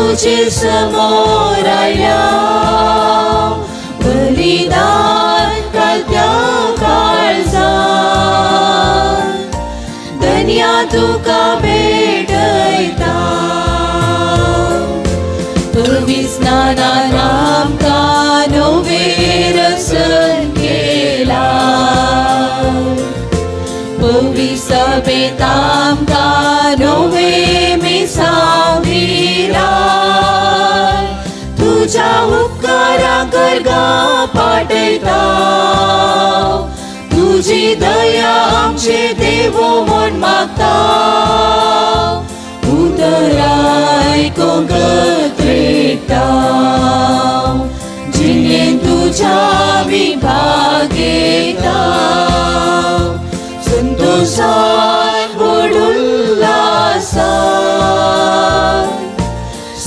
तुझे समोर आयल्या बलिदान घालत्या काळजान धन्या तुका भेटयता पविस्नानान आमकां नवें रसन केलां पविसभेंत आमकां नवें मिसांव दिलां तुज्या उपकारांक गर्गां पाटयता तुजी दया आमचे देवो म्हूण मागता उतर आयकूंक त्रेकता जिणेंत तुज्या आमी भाग घेता संतोशान व्हड उल्हासान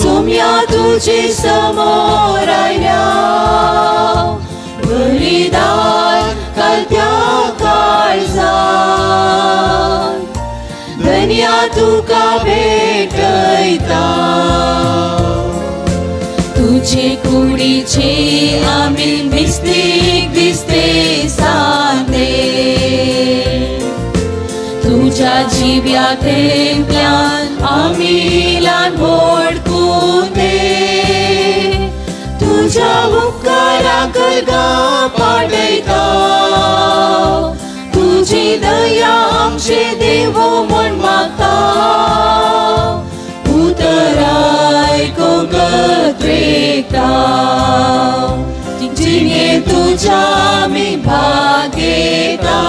सोम्या तुजे समोर आयल्या बलिदान घालत्या काळजान धन्या तुका भेटयता तुजे कुडीचे आमी मिस्तीक दिसते सांदे तुज्या जिव्या थेंपल्यान आमी ल्हान व्हड कुंदे तुज्या उपकारांक गर्गां पाटयता तुजी दया आमचे देवो म्हूण मागता उतर आयकूंक त्रेकता जिणेंत तुज्या आमी भाग घेता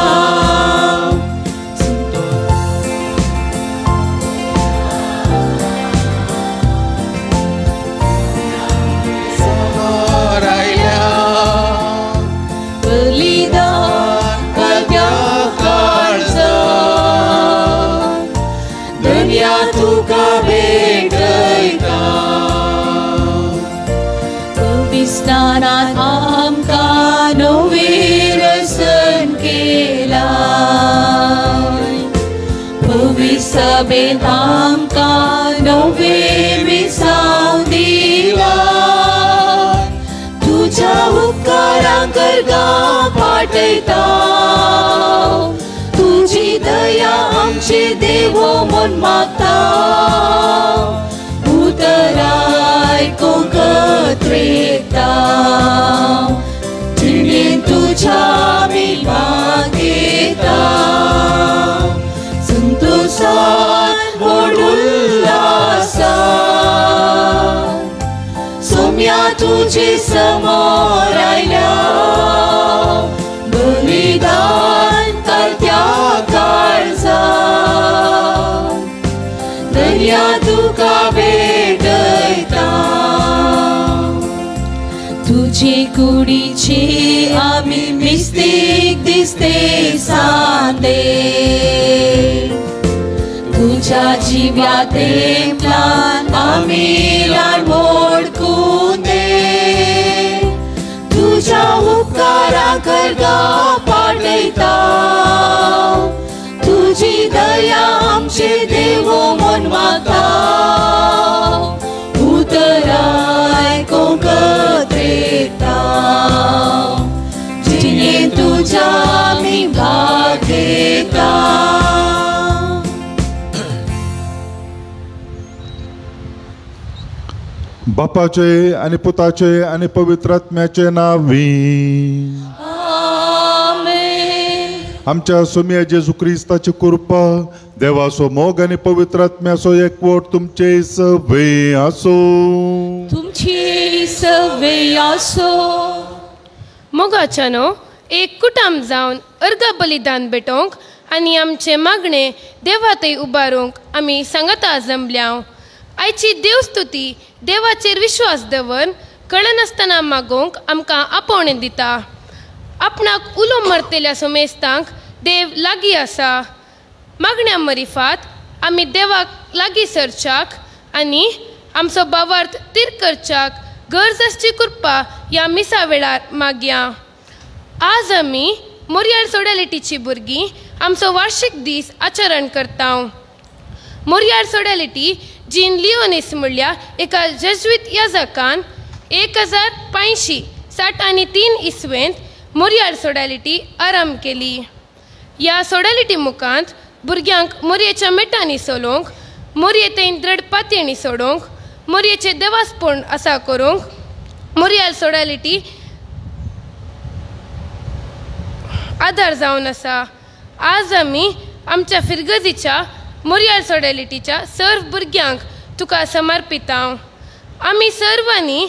बलिदान घालत्या काळजान धन्या तुका भेटयता पविस्नानान आमकां नवें रसन केलां पविसभेंत आमकां नवें मिसांव दिलां तुज्या उपकारांक गर्गां पाटयता तुजी दया आमचे देवो म्हूण मागता उतर आयकूंक त्रेकता जिणेंत तुज्या आमी भाग घेता संतोशान व्हड उल्हासान सोम्या तुजे समोर आयल्या बलिदान घालत्या काळजान धन्या तुका भेटयता तुजे कुडीचे आमी मिस्तीक दिसते सांदे तुज्या जिव्या थेंपल्यान आमी ल्हान व्हड कुंदे तुज्या उपकारांक गर्गां पाटयता तुजी दया आमचे देवो म्हूण मागता उतर आयकूंक त्रेकता जिणेंत तुज्या आमी भाग घेता. बापाचे आनी पुताचे आनी पवित्र आत्म्याचे नांवी आमेन. आमच्या सोम्या जेजू क्रिस्ताची कृपा देवाचो मोग आनी पवित्र आत्म्याचो एकवट तुमचे सवे आसूं. तुमची सवे आसूं. मोगाच्यानो एक कुटाम जावन अर्घ बलिदान भेटोवंक आनी आमचे मागणे देवा थंय उबारूंक आमी सांगाता जमल्या. आयची देवस्तुती देवाचेर विश्वास दवर कळनासतना मागोवंक आमकां आपोवणें दिता. आपणाक उलो मारतल्या सोमेस्तांक देव लागीं आसा. मागण्या मरिफात आमी देवाक लागीं सरच्याक आनी आमचो भावार्थ तीर करच्याक गरज आसची कृपा ह्या मिसा वेळार मागया. आज आमी मोरयाळ सोडॅलिटीची भुरगीं आमचो वार्षीक दीस आचरण करता. मोरयाळ सोडॅलिटी जीन लियोनीस म्हणल्या एका जज्वीत याजकान 1563 इसवेंत मोरयाळ सोडालिटी आरंभ केली. ह्या सोडालिटी मुखांत भुरग्यांक मोरयेच्या मेटांनी सोलोवंक, मोरये थंय द्रड पातयेणी सोडोवंक, मोरयेचें देवासपण आसा करूंक मोरयाळ सोडालिटी आदार जावन आसा. आज आमी आमच्या फिरगजीच्या मोरयाळ सोडालिटीच्या सर्व भुरग्यांक तुका समर्पितां. आमी सर्वांनी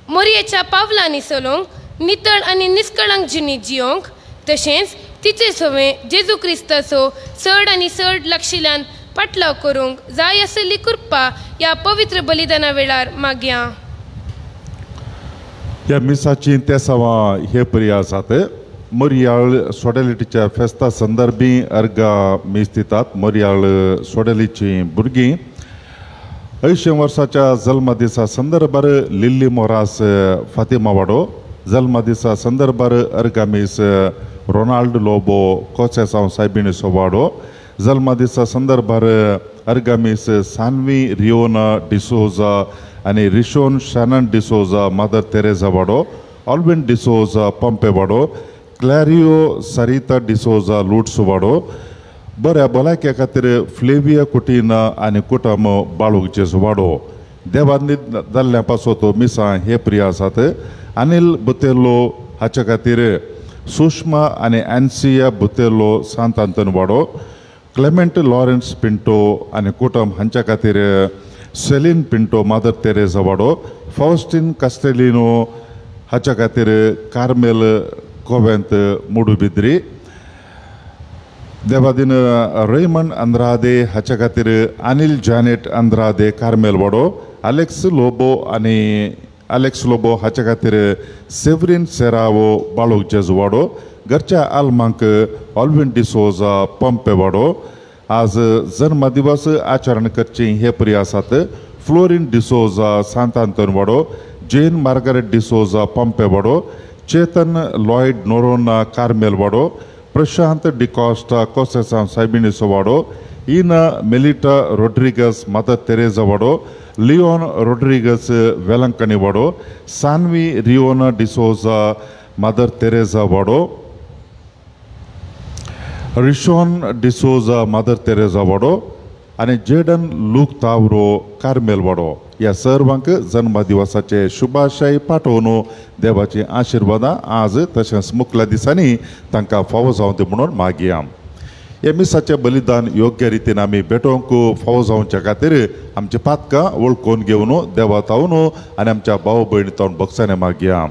मोरयेच्या पावलांनी चलोवंक, नितळ आनी निस्कळंक जिणी जियोंक, तशेंच तिचे सवें जेजू क्रिस्ताचो चड आनी चड लक्षिल्यान पाटलाव करूंक जाय आसली कृपा ह्या पवित्र बलिदाना वेळार मागया. ह्या मिसाची तेसावां हे परी आसात. मोरयाळ सोडेलिटीच्या फेस्ता संदर्भी अर्गा मीस दितात. मोरयाळ सोडेलीची भुरगीं 80 वर्साच्या जल्मदिसा संदर्भार लिल्ली मोरास फातिमा वाडो, जल्मदिसा संदर्भार अर्गा मीस रोनाल्ड लोबो कोचेसांव सायबिणीचो वाडो, जल्मदिसा संदर्भार अर्गा मीस सानवी रियोना डिसोजा आनी Rishon Shannon D'Souza mother Teresa वाडो, ऑल्विन डिसोजा पंपे वाडो, क्लॅरियो सरिता डिसोजा लुट्स वाडो, बऱ्या भलायके खातीर फ्लेविया कुटीना आनी कुटम बाळूक जेजू वाडो. देवान जाल्ल्या पासत मिसां हे प्रिय आसात. अनिल बुतेलो हाच्या खातीर सुषमा आनी एन्सिया बुतेलो सांत आंतन वाडो, क्लेमेंट लॉरेन्स पिंटो आनी कुटम हांच्या खातीर सेलीन पिंटो मदर तेरेजा वाडो, फॉस्टीन कास्टेलिनो हाच्या खातीर कार्मेल कोवेंत मुडुबिद्री, देवादीन रेमंड अंद्रादे हाच्या खातीर अनिल जॅनेट अंद्रादे कार्मेल वाडो, अलेक्स लोबो आनी अलेक्स लोबो हाच्या खातीर सेवरीन सेरावो बाळूक जेजू वाडो, घरच्या आल्मांक ऑल्विन डिसोजा पंपे वाडो. आज जन्मदिवस आचरण करची हे परी आसात. फ्लोरीन डिसोजा सांत आंतोन वाडो, जेन मार्गरेट डिसोजा पंपे वाडो, चेतन लॉयड नोरोना कार्मेल वाडो, प्रशांत डिकॉस्टा कोसेसांव सायबिणीचो वाडो, इना मेलिटा रोड्रिगस मदर तेरेजा वाडो, लियोन रोड्रिगस वेलंकणी वाडो, सानवी रियोना डिसोजा मदर तेरेजा वाडो, रिशोन डिसोजा मदर तेरेजा वाडो आनी जेडन लूक तावरो कार्मेल वाडो. ह्या सर्वांक जन्मदिवसाचे शुभाशय पाठोवन देवाची आशिर्वादां आज तशेंच मुखल्या दिसांनी तांकां फावो जावं ती म्हणून मागया. ह्या मिसाचें बलिदान योग्य रितीन आमी भेटोवंक फावो जावच्या खातीर आमची पातकां वळखून घेवन देवा तावन आनी आमच्या भाव भयणी तावन बक्षाने मागया.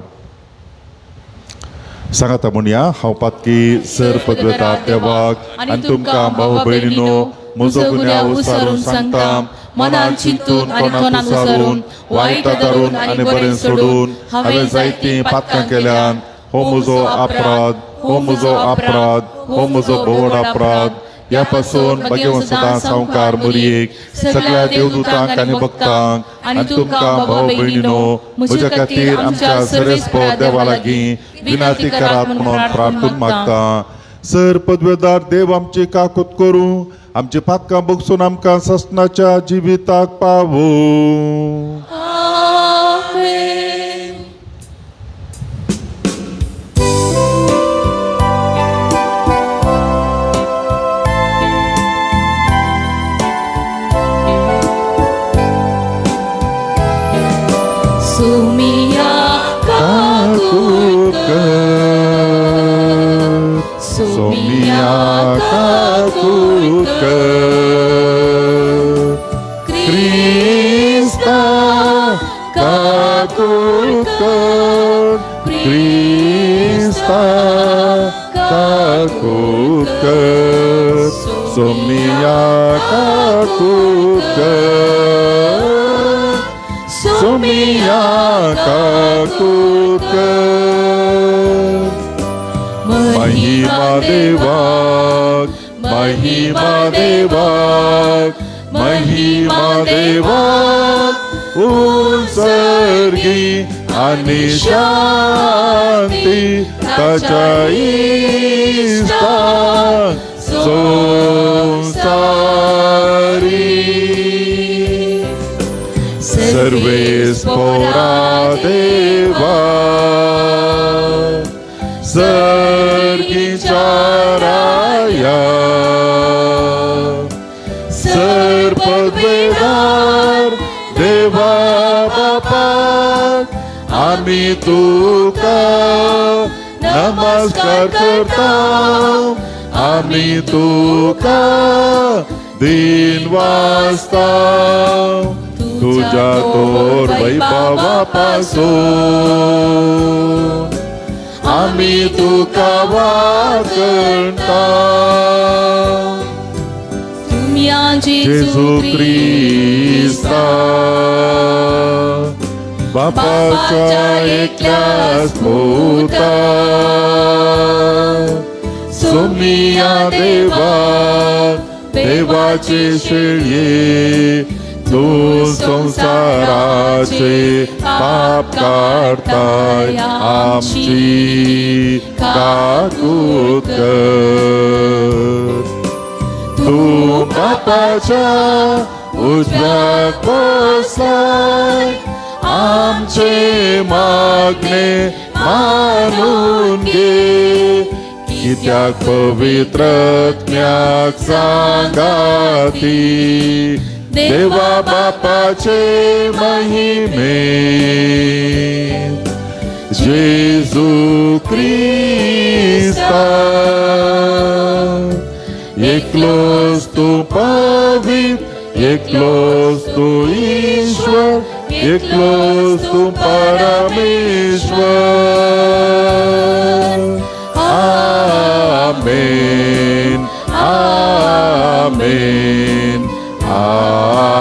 सांगाता म्हणया, हांव पातकी सर पदवेता देवाक आनी तुमकां भाव भयणीनो म्हजो गुन्यांव उसारून सांगता, मनान चिंतून आनी तोंडान उसारून, वायट धरून आनी बरें सोडून हांवें जायतीं पातकां केल्यान. हो म्हजो अपराध, हो म्हजो अपराध, हो म्हजो भोवड अपराध. ह्या पासून भगवंत सदां सावकार मोरयेक, सगळ्या देवदूतांक आनी भक्तांक आनी तुमकां भाव भयणीनो म्हज्या खातीर आमच्या सर्वेस्पर देवा लागीं विनंती करात म्हणून प्रार्थून मागता. सर पदवेदार देव आमची काकूत करूं, आमची पातकां बगसून आमकां ससनाच्या जिविताक पावूं. सुमिया काकूत कर, सुमिया काकूत कर, क्रिस्ता काकूत कर, क्रिस्ता काकूत कर, सुमिया काकूत कर, सुमिया काकूत कर. महिमा देवाक, महिमा देवाक, महिमा देवाक उत्सर्गी आनी शांती ताच्या इश्टांक संवसारी. सर्वेस्पोरा देवा सर्गीच्या राया सर्पद्वेदार देवा बापा आमी तुका नमस्कार करता आमी तुका दिन वाजता तुझ्या तोर वैभवा पासून आमी तुका वाकणता जेजू क्रिस्ता बापाच्या एकल्याच पुता सोमिया देवा देवाचे शेळये तूं संवसाराचे पाप काडताय आमची काकूत कर तूं बापाच्या उजव्याक बसलाय आमचे मागणे मानून घे कित्याक पवित्र आत्म्याक सांगाती देवा बापाचे महिमे जेजू क्रिस्ता एकलोच तूं पवित्र एकलोच तूं ईश्वर एकलोच तूं परमेश्वर. आमेन आमेन आमेन.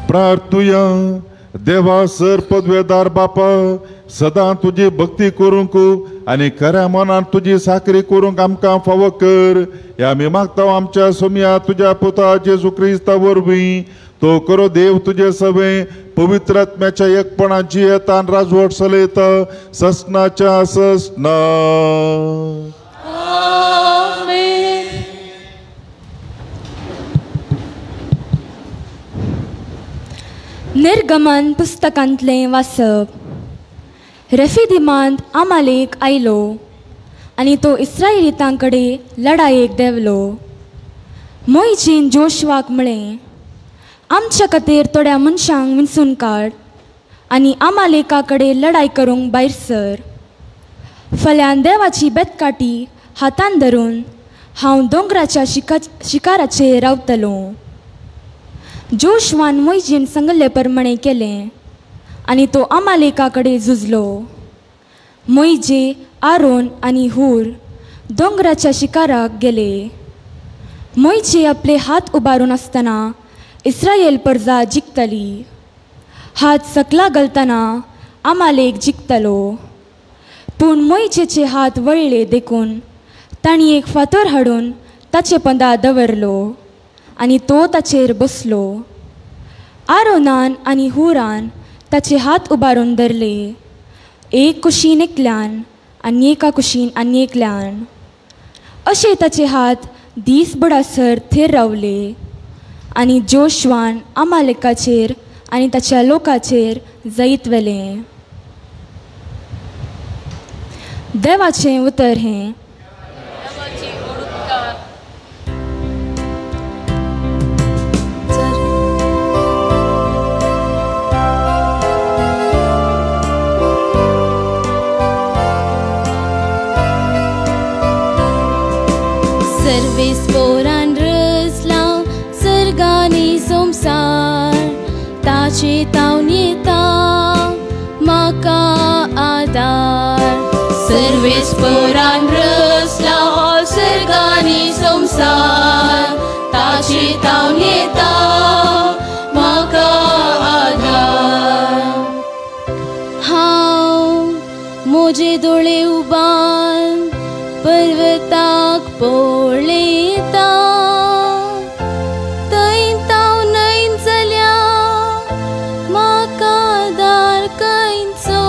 प्रार्थुया. देवा सर पदवेदार बापा सदां तुजी भक्ती करूंक आनी खऱ्या मनान तुजी साकरी करूंक आमकां फावो कर. ह्या आमी मागता आमच्या सोमया तुज्या पुता जेजू क्रिस्ता वरवीं तो करो देव तुजे सवे पवित्र आत्म्याच्या एकपणान जियेता आनी राजवट चलयता ससनाच्या ससना. निर्गमन पुस्तकांतलें वाचप. रेफिदिमांत आमालेक आयलो आनी तो इस्रायलितां कडेन लडायेक देंवलो. मोयजीन जोशवाक म्हळें, आमच्या खातीर थोड्या मनशांक विंचून काड आनी आमालेका कडेन लडाय करूंक भायर सर. फाल्यां देवाची बेतकाठी हातान धरून हांव दोंगराच्या शिकाराचेर रावतलो. जोशवान मोयजीन सांगल्ले प्रमाणें केलें आनी तो आमालेका कडेन झुजलो. मोयजे आरोन आनी हूर दोंगराच्या शिकाराक गेले. मोयजे आपले हात उबारून आसतना इस्रायल परजा जिखतली. हात सकला घालतना आमालेक जिखतलो. पूण मोयजेचे हात वळ्ळे देखून तांणी एक फातर हाडून ताचे पंदा दवरलो आनी तो ताचेर बसलो. आरोनान आनी हुरान ताचे हात उबारून धरले, एक कुशीन एकल्यान आनी एका कुशीन आनी एकल्यान. अशे ताचे हात दीस बुडासर थेर रावले आनी जोशवान आमालेकाचेर आनी ताच्या लोकाचेर जैत व्हेलें. देवाचें उतर हें. सर्वेस्पोरान रचला सर्गानी संवसार ताचे तावन येता म्हाका आदार. सर्वेस्पोरान रचला सर्गानी संवसार ताचे तावन येता म्हाका आदार. हांव म्हजे दोळे उबार पर्वताक पळयता थंय ताव न्हय चल्या म्हाका आदार खंयचो.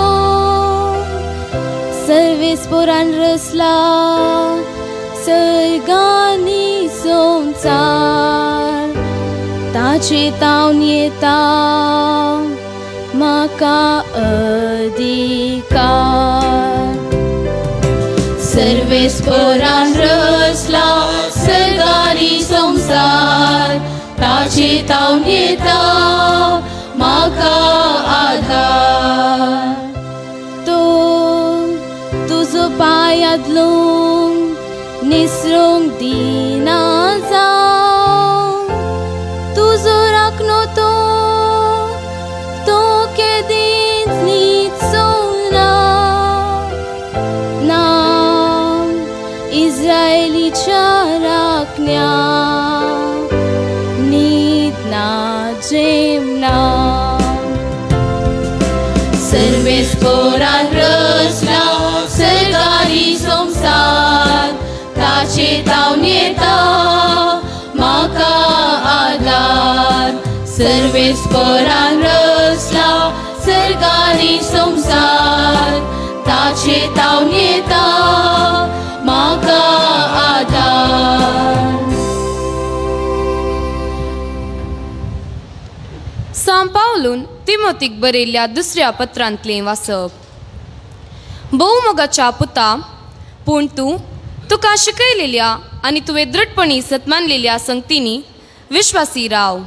सर्वेस्पोरान रचला सर्गांनी संवसार ताचे तावन येता म्हाका अधिकार. सर्वेस्परान रचला सर्गांनी संवसार ताचे तावन येता म्हाका आधार. तो तुजो पांय आदलूंक निसरूंक दिना जावं तुजो राखणो तो तो केदींच न्हिदचो ना. ना इस्रायलीच्या राखण्या न्हीद ना जेवना. सर्वेस्परान रचला सर्गांनी संवसार ताचे तावन येता म्हाका आधार. सर्वेस्परान रचला सर्गांनी संवसार ताचे तावन येता म्हाका आधार. सांव पावलून तिमोतीक बरयल्ल्या दुसऱ्या पत्रांतलें वाचप. भोवमोगाच्या पुता, पूण तूं तुका शिकयलेल्या आनी तुवें दृढपणी सत्मानलेल्या संगतींनी विश्वासी राव.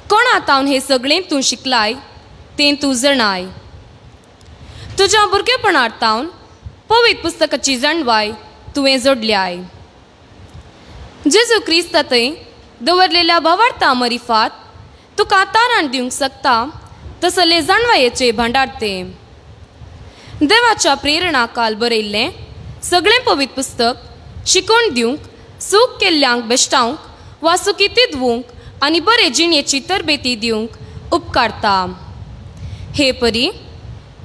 कोणा तावन हें सगळें तूं शिकलाय तें तूं जणाय. तुज्या भुरगेपणार तावन पवित्र पुस्तकाची जाणवाय तुवें जोडल्याय. जेजू क्रिस्ता थंय दवरलेल्या भावार्था मरिफात तुका तारण दिवंक शकता तसले जाणवायेचे भांडार तें. देवाच्या प्रेरणा काल बरयल्लें सगळें पवित्र पुस्तक शिकोवन दिवंक, सूख केल्ल्यांक बेश्टावंक वा सुखी तिदवूंक आनी बरे जिणेची तरबेती दिवंक उपकारता. हे परी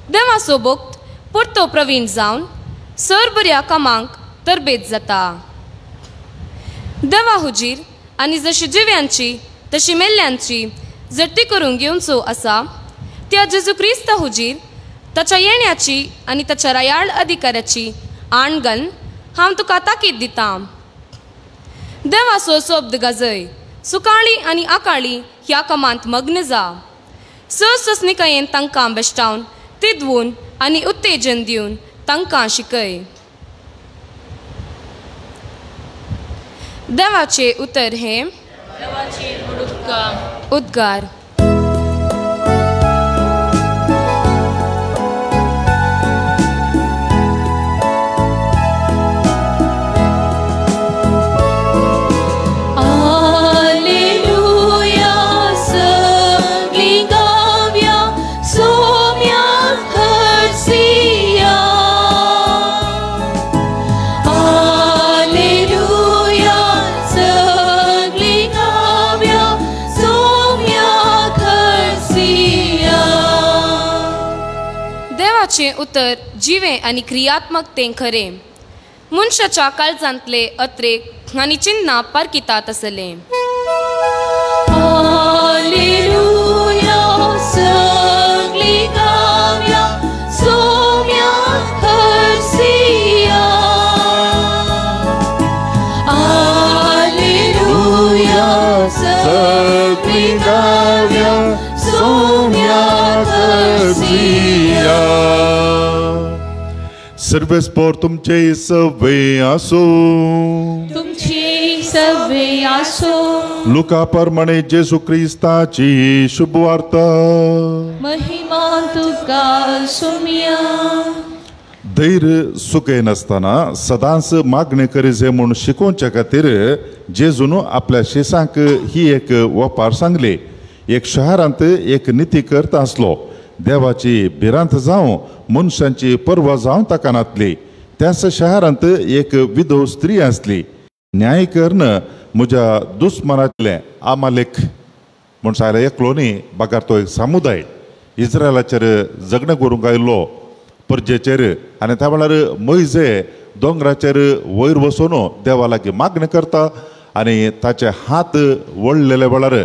देवाचो भक्त पुरतो प्रवीण जावन सर बऱ्या कामांक तरबेत जाता. देवा हुजीर आनी जशी जिव्यांची तशी मेल्ल्यांची जट्टी करून घेवचो आसा त्या जेजू क्रिस्ता हुजीर ताच्या येण्याची आनी ताच्या रायाळ अधिकाऱ्याची आण घालून हांव तुका ताकीद दितां. देवाचो शब्द गाजय, सुकाळी आनी आकाळी ह्या कामांत मग्न जा. सोसणिकायेन तांकां बेश्टावन तिदवून आनी उत्तेजन दिवन तांकां शिकय. देवाचें उतर हें उद्गार. आलेलुया सगळीं गावया सोम्याक हरसिया. आलेलुया सगळीं गावया सोम्याक हरसिया. देवाचें उतर जिवें आनी क्रियात्मक तें खरें. मनशाच्या काळजांतले अत्रेक आनी चिन्नां पारखितात आसलें. आलेलुया सगळीं गावया सोम्याक हरसिया. आलेलुया सगळीं गावया सोम्याक हरसिया. सर्वेस्पोर तुमचे सवे आसूं. तुमचे सवे आसूं. लुका प्रमाणे जेजू क्रिस्ताची शुभवार्ता. महिमा तुका सोम्या. धैर्य सुकयनासतना सदांच मागणी करीजे म्हूण शिकोवच्या खातीर जेजून आपल्या शिसांक ही एक वपार सांगली. एक शहरांत एक निती करता आसलो. देवाची भिरांत जावं मनशांची पर्वा जावं ताका नातली. त्याच शहरांत एक विधव स्त्री आसली. न्याय करून म्हज्या दुस्मनांतलें आमालेक म्हूण सांगलें एकलो न्ही बगर तो एक समुदाय इस्रायलाचेर झगडें करूंक आयिल्लो परजेचेर. आनी त्या वेळार मोयजे दोंगराचेर वयर वचून देवा लागीं मागणी करता आनी ताचे हात वळलेले वेळार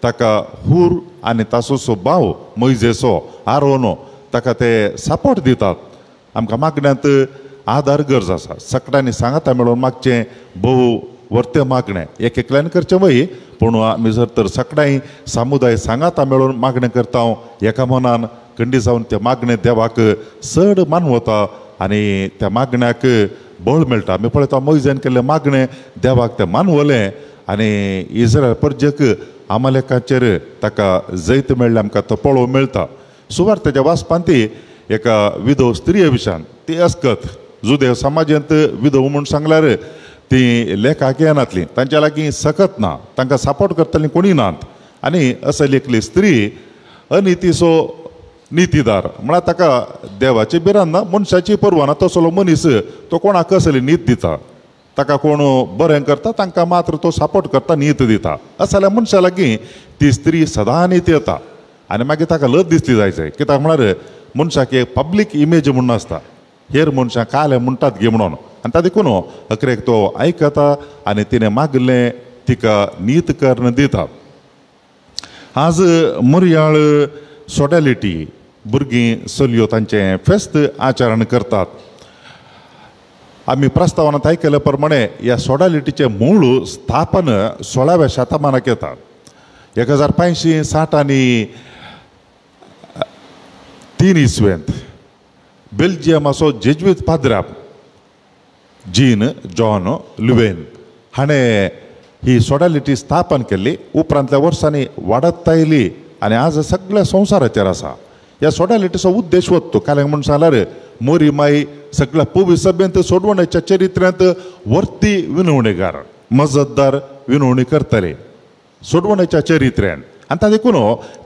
ताका हूर आनी ताचो भाव मोयजेचो आरोन ताका ते सपोर्ट दितात. आमकां मागण्यांत आदार गरज आसा. सगळ्यांनी सांगाता मेळोवन मागचें भोव वर्ते मागणें एक एकल्यान करचें वय, पूण आमी जर तर सगळ्यांनी समुदाय सांगाता मेळोवन मागणें करता एका मनान कंडी जावन तें मागणें देवाक चड मानवता आनी त्या मागण्याक बळ मेळटा. आमी पळयता मोयजेन केल्लें मागणें देवाक तें मानवलें आनी इस्रायल परजेक आमालेकाचेर ताका जैत मेळ्ळें आमकां तो पळोवंक मेळटा. सुवार्तेच्या वाचपान ती एका विधव स्त्रिये विशयान ती अस्कत जुदेव समाजांत विधव म्हूण सांगल्यार ती लेखाक येनातली, तांच्या लागीं सकत ना, तांकां सपोर्ट करतलीं कोणी नात आनी असली एकली स्त्री अनितीचो नितीदार म्हळ्यार ताका देवाची भिरांत ना, मनशाची पर्वा ना, तसलो मनीस तो कोणाक कसली नीत दिता, ताका कोण बरें करता तांकां मात्र तो सपोर्ट करता, नीत दिता. असल्या मनशा लागीं ती स्त्री सदां नीत येता आनी मागीर ताका लज दिसली जाय जाय कित्याक म्हळ्यार मनशाक एक पब्लीक इमेज म्हणून आसता, हेर मनशां काले म्हणटात गे म्हणून आनी ता देखून अकरेक तो आयकता आनी तिणें मागलें तिका नीत करून दिता. आज मोरयाळ सोडॅलिटी भुरगीं चलयो तांचें फेस्त आचरण करतात. आमी प्रस्तावनांत आयकल्या प्रमाणे ह्या सोडॅलिटीचें मूळ स्थापन 16व्या शतमानाक येता. 1560 आनी 3 इसवेंत बेल्जियमाचो जेज्वीत पाद्राप जीन जॉन लुवेन हाणें ही सोडॅलिटी स्थापन केल्ली. उपरांतल्या वर्सांनी वाडत आयली आनी आज सगळ्या संवसाराचेर आसा. ह्या सोडॅलिटीचो उद्देश वत्तो काल्याक म्हूण सांगल्यार मोरी माई सगळ्या पवी सभेंत सोडवण्याच्या चरित्र्यांत वर्ती विनवणेगार मजतदार विनवणी करतले सोडवण्याच्या चरित्र्यान आनी ता देखून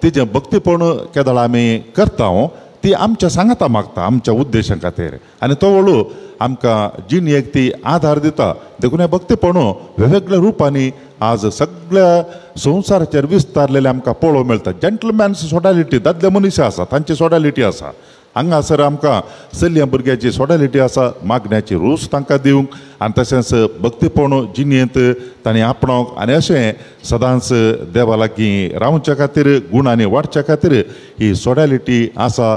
तिजें भक्तीपण केदळ आमी करता ती आमच्या सांगाता मागता आमच्या उद्देशां खातीर आनी तो वळू आमकां जिणेक ती आधार दिता. देखून हें भक्तीपण वेगवेगळ्या रुपांनी आज सगळ्या संवसाराचेर विस्तारलेलें आमकां पळोवंक मेळटा. जॅन्टलमॅन्स सोडॅलिटी दादले मनीस आसा तांची सोडॅलिटी आसा, हांगासर आमकां चलयां भुरग्याची सोडॅलिटी आसा, मागण्याची रूच तांकां दिवंक आनी तशेंच भक्तीपण जिणेंत तांणी आपणावंक आनी अशें सदांच देवा लागीं रावच्या खातीर गुणांनी वाडच्या खातीर ही सोडॅलिटी आसा.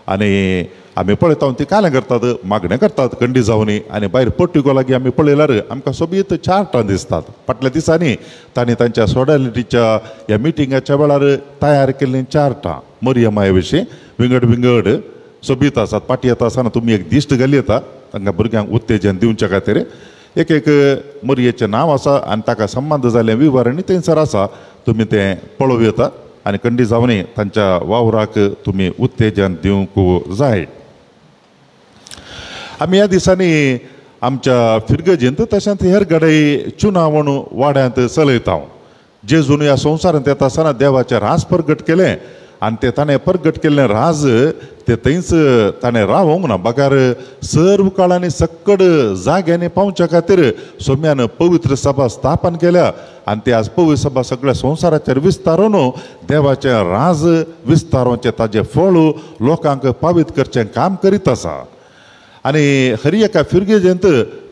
आनी आमी पळयता ती कालें करतात, मागणें करतात कंडी जावनी आनी भायर पट्टिको लागीं आमी पळयल्यार आमकां सोबीत चार्टां दिसतात. फाटल्या दिसांनी तांणी तांच्या सोडॅलिटीच्या ह्या मिटिंगाच्या वेळार तयार केल्लीं चार्टां मरियमाये विशीं विंगड विंगड सोबीत आसात. पाटी येता आसतना तुमी एक दिश्ट घाली येता तांकां भुरग्यांक उत्तेजन दिवच्या खातीर एक एक मरयेचें नांव आसा आनी ताका संबंद जाल्लें विवरणी थंयसर आसा, तुमी तें पळोवं येता आनी कंडी जावनी तांच्या वावराक तुमी उत्तेजन दिवंक जाय. आमी ह्या दिसांनी आमच्या फिरगजेंत तशेंच हेर गडे चुनावण वाड्यांत चलयता. जेजून ह्या संवसारांत येता आसतना देवाचें राज प्रगट केलें आनी तें ताणें प्रगट केल्लें राज तें थंयच ताणें रावोंक ना, बगार सर्व काळांनी सक्कड जाग्यांनी पावच्या खातीर सोम्यान पवित्र सभा स्थापन केल्या आनी ते आज पवित्र सभा सगळ्या संवसाराचेर विस्तारून देवाचें राज विस्तारोवचें ताजें फळ लोकांक पावीत करचें काम करीत आसा. आनी हर एका फिरगेजेंत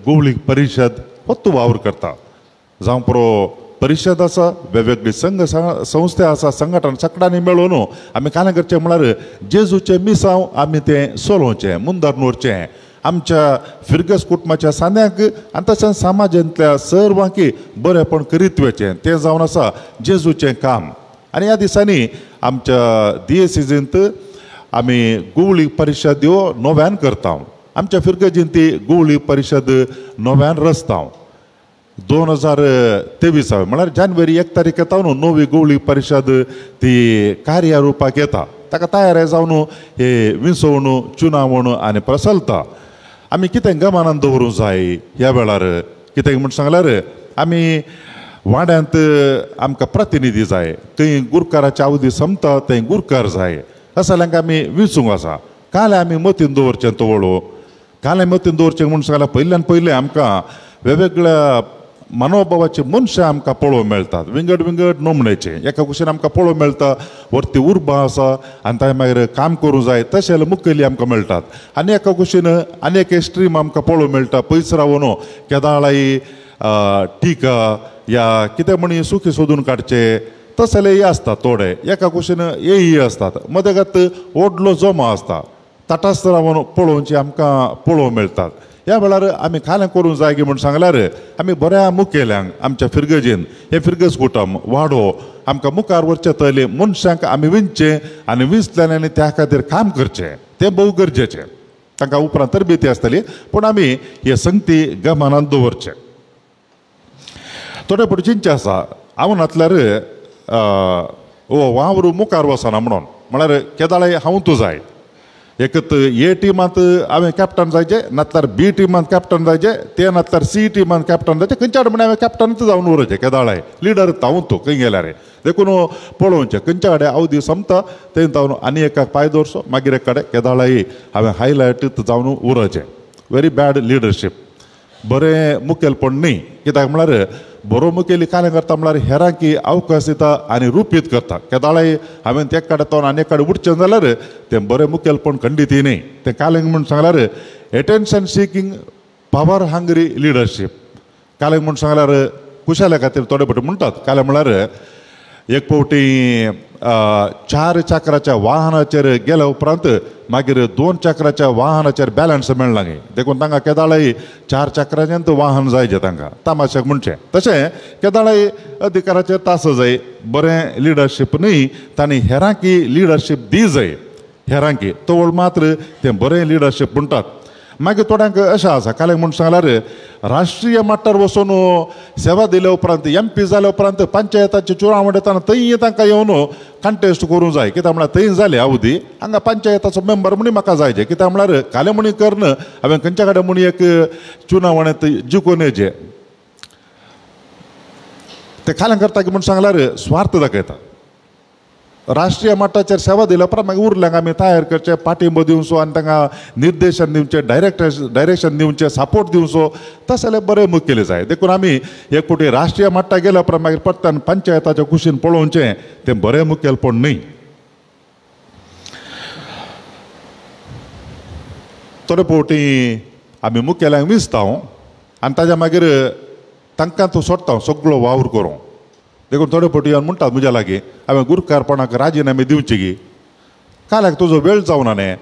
गोवळीक परिशद होत्तू वावर करता, जावं पुरो परिशद आसा, वेगवेगळी संघ संस्था आसा, संघटन सगळ्यांनी मेळोवन आमी कांय करचें म्हळ्यार जेजूचें मिसांव आमी तें चलोवचें, मुंदार दवरचें आमच्या फिरगस कुटुंबाच्या सांद्यांक आनी तशेंच समाजांतल्या सर्वांकी बरेंपण करीत वचें, तें जावन आसा जेजूचें काम. आनी ह्या दिसांनी आमच्या दियेसिजींत आमी गोवळी परिशद ह्यो नव्यान करता. आमच्या फिरगजींत ती गोवळी परिशद नव्यान रचता. 2023 म्हळ्यार जानेवारी 1 तारीख येता न्हू नवी गोवळी परिशद ती कार्यारुपाक येता. ताका तयार जावन हे विंचवण चुनावण आनी प्रसलता. आमी कितें गमनान दवरूंक जाय ह्या वेळार कितें म्हूण सांगल्यार आमी वाड्यांत आमकां प्रतिनिधी जाय, थंय गुरकाराच्या अवधी सोंपता थंय गुरकार जाय, असल्यांक आमी विंचूंक आसा. काल आमी मतीन दवरचें तो वळो काल मतीन दवरचें म्हूण सांगल्यार पयल्यान पयलें आमकां वेगवेगळ्या मनोभावाचे मनशां आमकां पळोवंक मेळटात, विंगड विंगड नमण्याचे एका कुशीन आमकां पळोवंक मेळटा वरती उर्बा आसा आनी ताणें मागीर काम करूंक जाय तशें मुखेली आमकां मेळटात. आनी एका कुशीन आनी एक स्ट्रीम आमकां पळोवंक मेळटा पयस रावन केदाळाय टिका या कितें म्हण सुखी सोदून काडचे तसलेय आसता थोडे, एका कुशीन हेय आसतात, मदगत व्हडलो जमो आसता तटास रावन पळोवचे आमकां पळोवंक मेळटात. ह्या वेळार आमी कालें करूंक जाय म्हूण सांगल्यार आमी बऱ्या मुखेल्यांक आमच्या फिरगजेन हे फिरगज कुटुंब वाडो आमकां मुखार वचचे तले मनशांक आमी विंचचें आनी विंचल्यान आनी त्या खातीर काम करचें तें भोव गरजेचें. तांकां उपरांत तरबेती आसतली पूण आमी हे संगती गमनांत दवरचें. थोडे फावटी चिंतचें आसा हांव नातल्यार वावर मुखार वचना म्हणून म्हळ्यार केदाळाय हांव तूं जाय एकत ए टिमांत हांवें कॅप्टन जायचें नातल्यार बी टिमांत कॅप्टन जायचें ते नातल्यार सी टिमांत कॅप्टन जायचें खंयच्या म्हण हांवें कॅप्टनच जावन उरचें केदाळाय लिडर हांव तूं खंय गेल्यार देखून पळोवचें खंयच्या कडेन अवधी सोंपता थंय जावन आनी एकाक पांय दवरचो मागीर एक कडेन केदाळाय हांवें हायलायट जावन उरचें. व्हेरी बॅड लिडरशीप बरें मुखेलपण न्ही कित्याक म्हळ्यार बरो मुखेली कार्य करता म्हळ्यार हेरांकी अवकाश दिता आनी रुपीत करता. केदाळाय हांवें ते कडेन तो आनी एक कडेन उठचें जाल्यार तें बरें मुखेलपण खंडीत न्ही. तें कालेंग म्हूण सांगल्यार attention seeking power hungry leadership. कालेंग म्हूण सांगल्यार कुशाल्या खातीर थोडे फावटी म्हणटात कालें म्हळ्यार एक फावटी 4 चक्राच्या वाहनाचेर गेल्या उपरांत मागीर 2 चक्राच्या वाहनाचेर बॅलन्स मेळना गे देखून तांकां केदाळाय 4 चक्राचें वाहन जायचें तांकां तामाशेक म्हणचें. तशें केदाळाय अधिकाराचेर तास जाय बरें लिडरशीप न्ही तांणी हेरांकी लिडरशीप दी जाय हेरांकी तवळ मात्र तें बरें लिडरशीप म्हणटात. मागीर थोड्यांक अशें आसा कालें म्हूण सांगल्यार राष्ट्रीय मट्टार वचून सेवा दिल्या उपरांत एम पी जाल्या उपरांत पंचायताचे चुनाव येताना थंय तांकां येवन कंटेस्ट करूंक जाय कित्याक म्हळ्यार थंय जाले अवधी हांगा पंचायताचो मेंबर म्हणी म्हाका जायचे कित्याक म्हळ्यार कालें म्हणी करून हांवें खंयच्या कडेन म्हणी एक चुनावणेंत जिखून येचें ते कालें करता की म्हूण सांगल्यार स्वार्थ दाखयता. राष्ट्रीय मट्टाचेर सेवा दिल्या उपरांत मागीर उरल्यांक आमी तयार करचें पाठिंबो दिवचो आनी तांकां निर्देशन दिवचें डायरेक्शन दिवचें सपोर्ट दिवचो तशें जाल्यार बरें मुखेली जाय. देखून आमी एक फावटी राष्ट्रीय मट्टा गेल्या उपरांत मागीर परतान पंचायताच्या कुशीन पळोवचें तें बरें मुखेलपण न्ही. थोडे फावटी आमी मुखेल्यांक विंचता आनी ताज्या मागीर तांकां तूं सोडटा सगळो वावर करूं. देखून थोडे फावटी येवन म्हणटात म्हज्या लागीं हांवें गुरकारपणाक राजिनामे दिवचे गी काल्याक तुजो वेळ जावना न्ही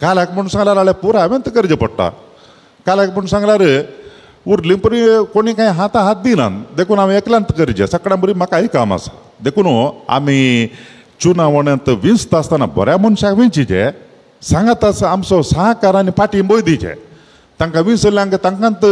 काल्याक म्हूण सांगल्यार जाल्यार पुराय हांवें करचें पडटा काल्याक म्हूण सांगल्यार उरली परी कोणी कांय हाता हात दिनात देखून हांवें एकल्यान करचें सगळ्यां बरी म्हाकाय काम आसा. देखून आमी चुनावण्यांत विंचता आसतना बऱ्या मनशाक विंचीचे सांगात आसा आमचो सहकार आनी पाठिंबोय दिवचे तांकां विंचल्यांक तांकांत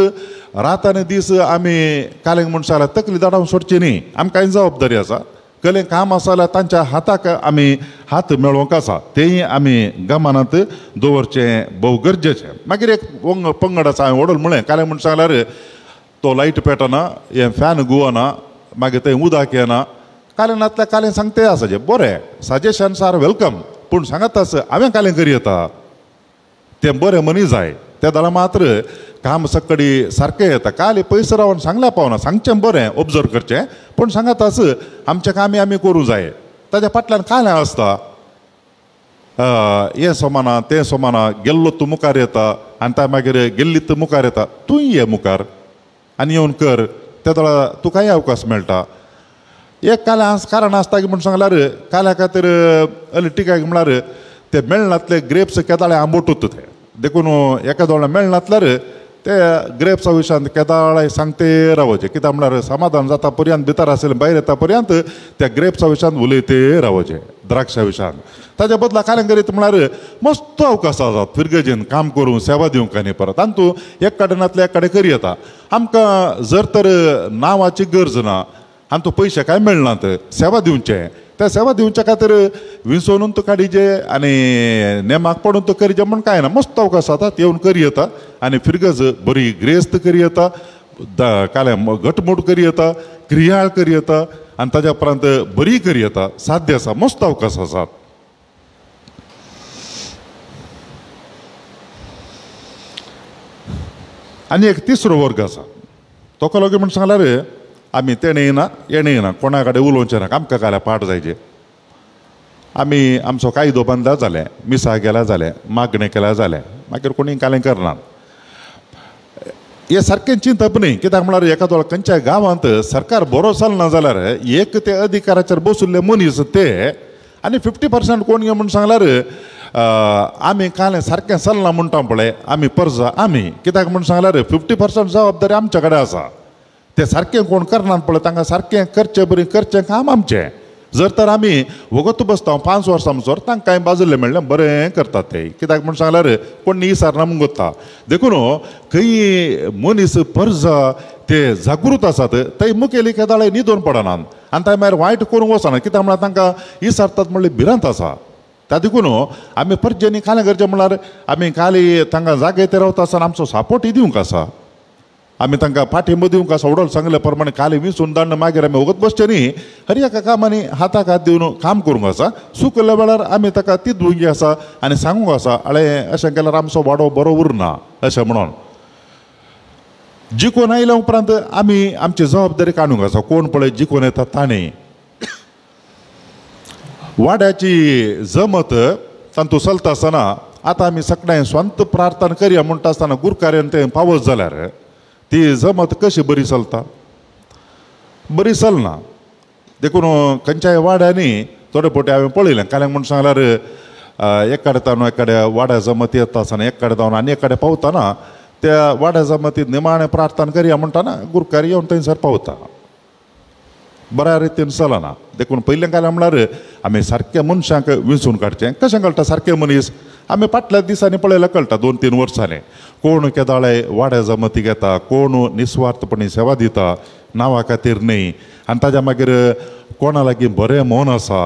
रात आनी दीस आमी कालेंग म्हूण सांगल्यार तकली दाडावन सोडची न्ही. आमकां जबाबदारी आसा कलें काम आसा जाल्यार तांच्या हाताक आमी हात मेळोवंक आसा तेंय आमी गमनांत दवरचें भोव गरजेचें. मागीर एक पंगड आसा हांवें व्हडल म्हळें कालें म्हूण सांगल्यार तो लायट पेटना हें फॅन गुवना मागीर थंय उदक येना कालें नातल्यार कालें सांगते आसा जें बरें सजेशन्स are welcome पूण सांगात आसा हांवें कालें करी येता तें बरें मनीस जाय त्या दळा मात्र काम सकाळी सारकें येता. काल पयस रावन सांगल्या पावना सांगचें बरें ऑब्जर्व करचें पूण सांगात आस आमचें कामी आमी करूं जाय ताज्या फाटल्यान कांय आसता हें सोमाना तें सोमाना गेल्लो तूं मुखार येता आनी त्या मागीर गेल्ली तूं मुखार येता तूंय ये मुखार आनी येवन कर त्या दळा तुकाय अवकाश मेळटा. एक काल कारण आसता की म्हूण सांगल्यार काल्या खातीर अली टिकाय म्हळ्यार ते मेळनातले ग्रेप्स केदाळे आंबोटूत ते देखून एका दोळ्या मेळनातल्यार ते ग्रेप्सा विशयांत केदाळाय सांगते रावचें कित्याक म्हळ्यार समाधान जाता पर्यंत भितर आसलें भायर येता पर्यंत त्या ग्रेप्सा विशयांत उलयते रावचें द्राक्षा विशयांत. ताज्या बदला कालें करीत म्हळ्यार मस्त अवकाश आसात फिरगजेन काम करूं सेवा दिवंक आनी परत आनी तूं एक कडेन नातल्या एक कडेन करी येता. आमकां जर तर नांवाची गरज ना आनी तूं पयशे कांय मेळनात सेवा दिवचें त्या सेवा दिवच्या खातीर विंचोवन तूं काडीचे आनी नेमाक पडून तूं करीचे म्हूण कांय ना मस्त अवकाश जातात येवन करी येता आनी फिरगज बरी ग्रेस्त करी येता कालें घटमूट करी येता क्रियाळ करी येता आनी ताज्या उपरांत बरी करी येता साध्य आसा मस्त अवकाश आसात. आनी एक तिसरो वर्ग आसा तो कसलो म्हूण सांगल्यार आमी तेणें येना हेणें येना कोणा कडेन उलोवचें ना आमकां काल्यार पाठ जायचे आमी आमचो कायदो बांदला जालें मिसा गेल्या जालें मागणें केल्या जालें मागीर कोणी कालें करना. हें सारकें चिंतप न्ही कित्याक म्हळ्यार एका खंयच्या गांवांत सरकार बरो चलना जाल्यार एक ते अधिकाराचेर बशिल्ले मनीस ते आनी 50% कोण म्हूण सांगल्यार आमी कालें सारकें चलना म्हणटा पळय आमी परजा आमी कित्याक म्हूण सांगल्यार 50% जबाबदारी आमच्या कडेन आसा. ते सारकें कोण करनात पळय तांकां सारकें करचें बरें करचें काम आमचें. जर तर आमी वगत बसता 5 वर्सां म्हणसर तांकां बाजूले मेळ्ळें बरें करतात ते कित्याक म्हूण सांगल्यार कोण निसारना म्हूण गोत्ता. देखून खंय मनीस परजा ते जागृत आसात थंय मुखेली केदाळे न्हिदोन पडनात आनी तांय मागीर वायट करूंक वचना कित्याक म्हळ्यार तांकां इसारतात म्हणल्यार भिरांत आसा. त्या देखून आमी परजेनी कालें करचें म्हणल्यार आमी काली तांकां जागे ते रावता आसतना आमचो सपोर्टय दिवंक आसा, आमी तांकां पाठिंबो दिवंक आसा. उडोल सांगले प्रमाणे काली विसून दांड मागीर आमी वगत बसचे न्ही, हर एका कामांनी हाताक हात दिवन काम करूंक आसा. चुकल्या वेळार आमी ताका तिदूंक आसा आनी सांगूंक आसा अळे अशें केल्यार आमचो वाडो बरो उरना अशें म्हणून. जिखून आयल्या उपरांत आमी आमची जबाबदारी काडूंक आसा. कोण पळय जिखून येता ताणें वाड्याची जमत तातूंत चलता आसतना आतां आमी सगळ्यांनी स्वंत प्रार्थना करया म्हणटा आसतना गुरकार्यान तें पावस जाल्यार ती जमत कशी बरी चलता, बरी चलना. देखून खंयच्याय वाड्यांनी थोडे फावटी हांवें पळयलें काल्याक म्हूण सांगल्यार एकाडे तावन एकाड्या वाड्या जमत येता आसतना एकाडे धांवन आनी एकाडे पावतना त्या वाड्या जमतीत निमाणें प्रार्थना करया म्हणटाना गुरकार येवन थंयसर पावता, बऱ्या रितीन चलना. देखून पयलें काल्यां म्हणल्यार आमी सारक्या मनशांक विंचून काडचें. कशें कळटा सारकें मनीस आमी फाटल्या दिसांनी पळयल्यार कळटा 2-3 वर्सांनी कोण केदाळे वाड्या जमतीक येता, कोण निस्वार्थपणी सेवा दिता नांवा खातीर न्ही, आनी ताज्या मागीर कोणा लागीं बरें मन आसा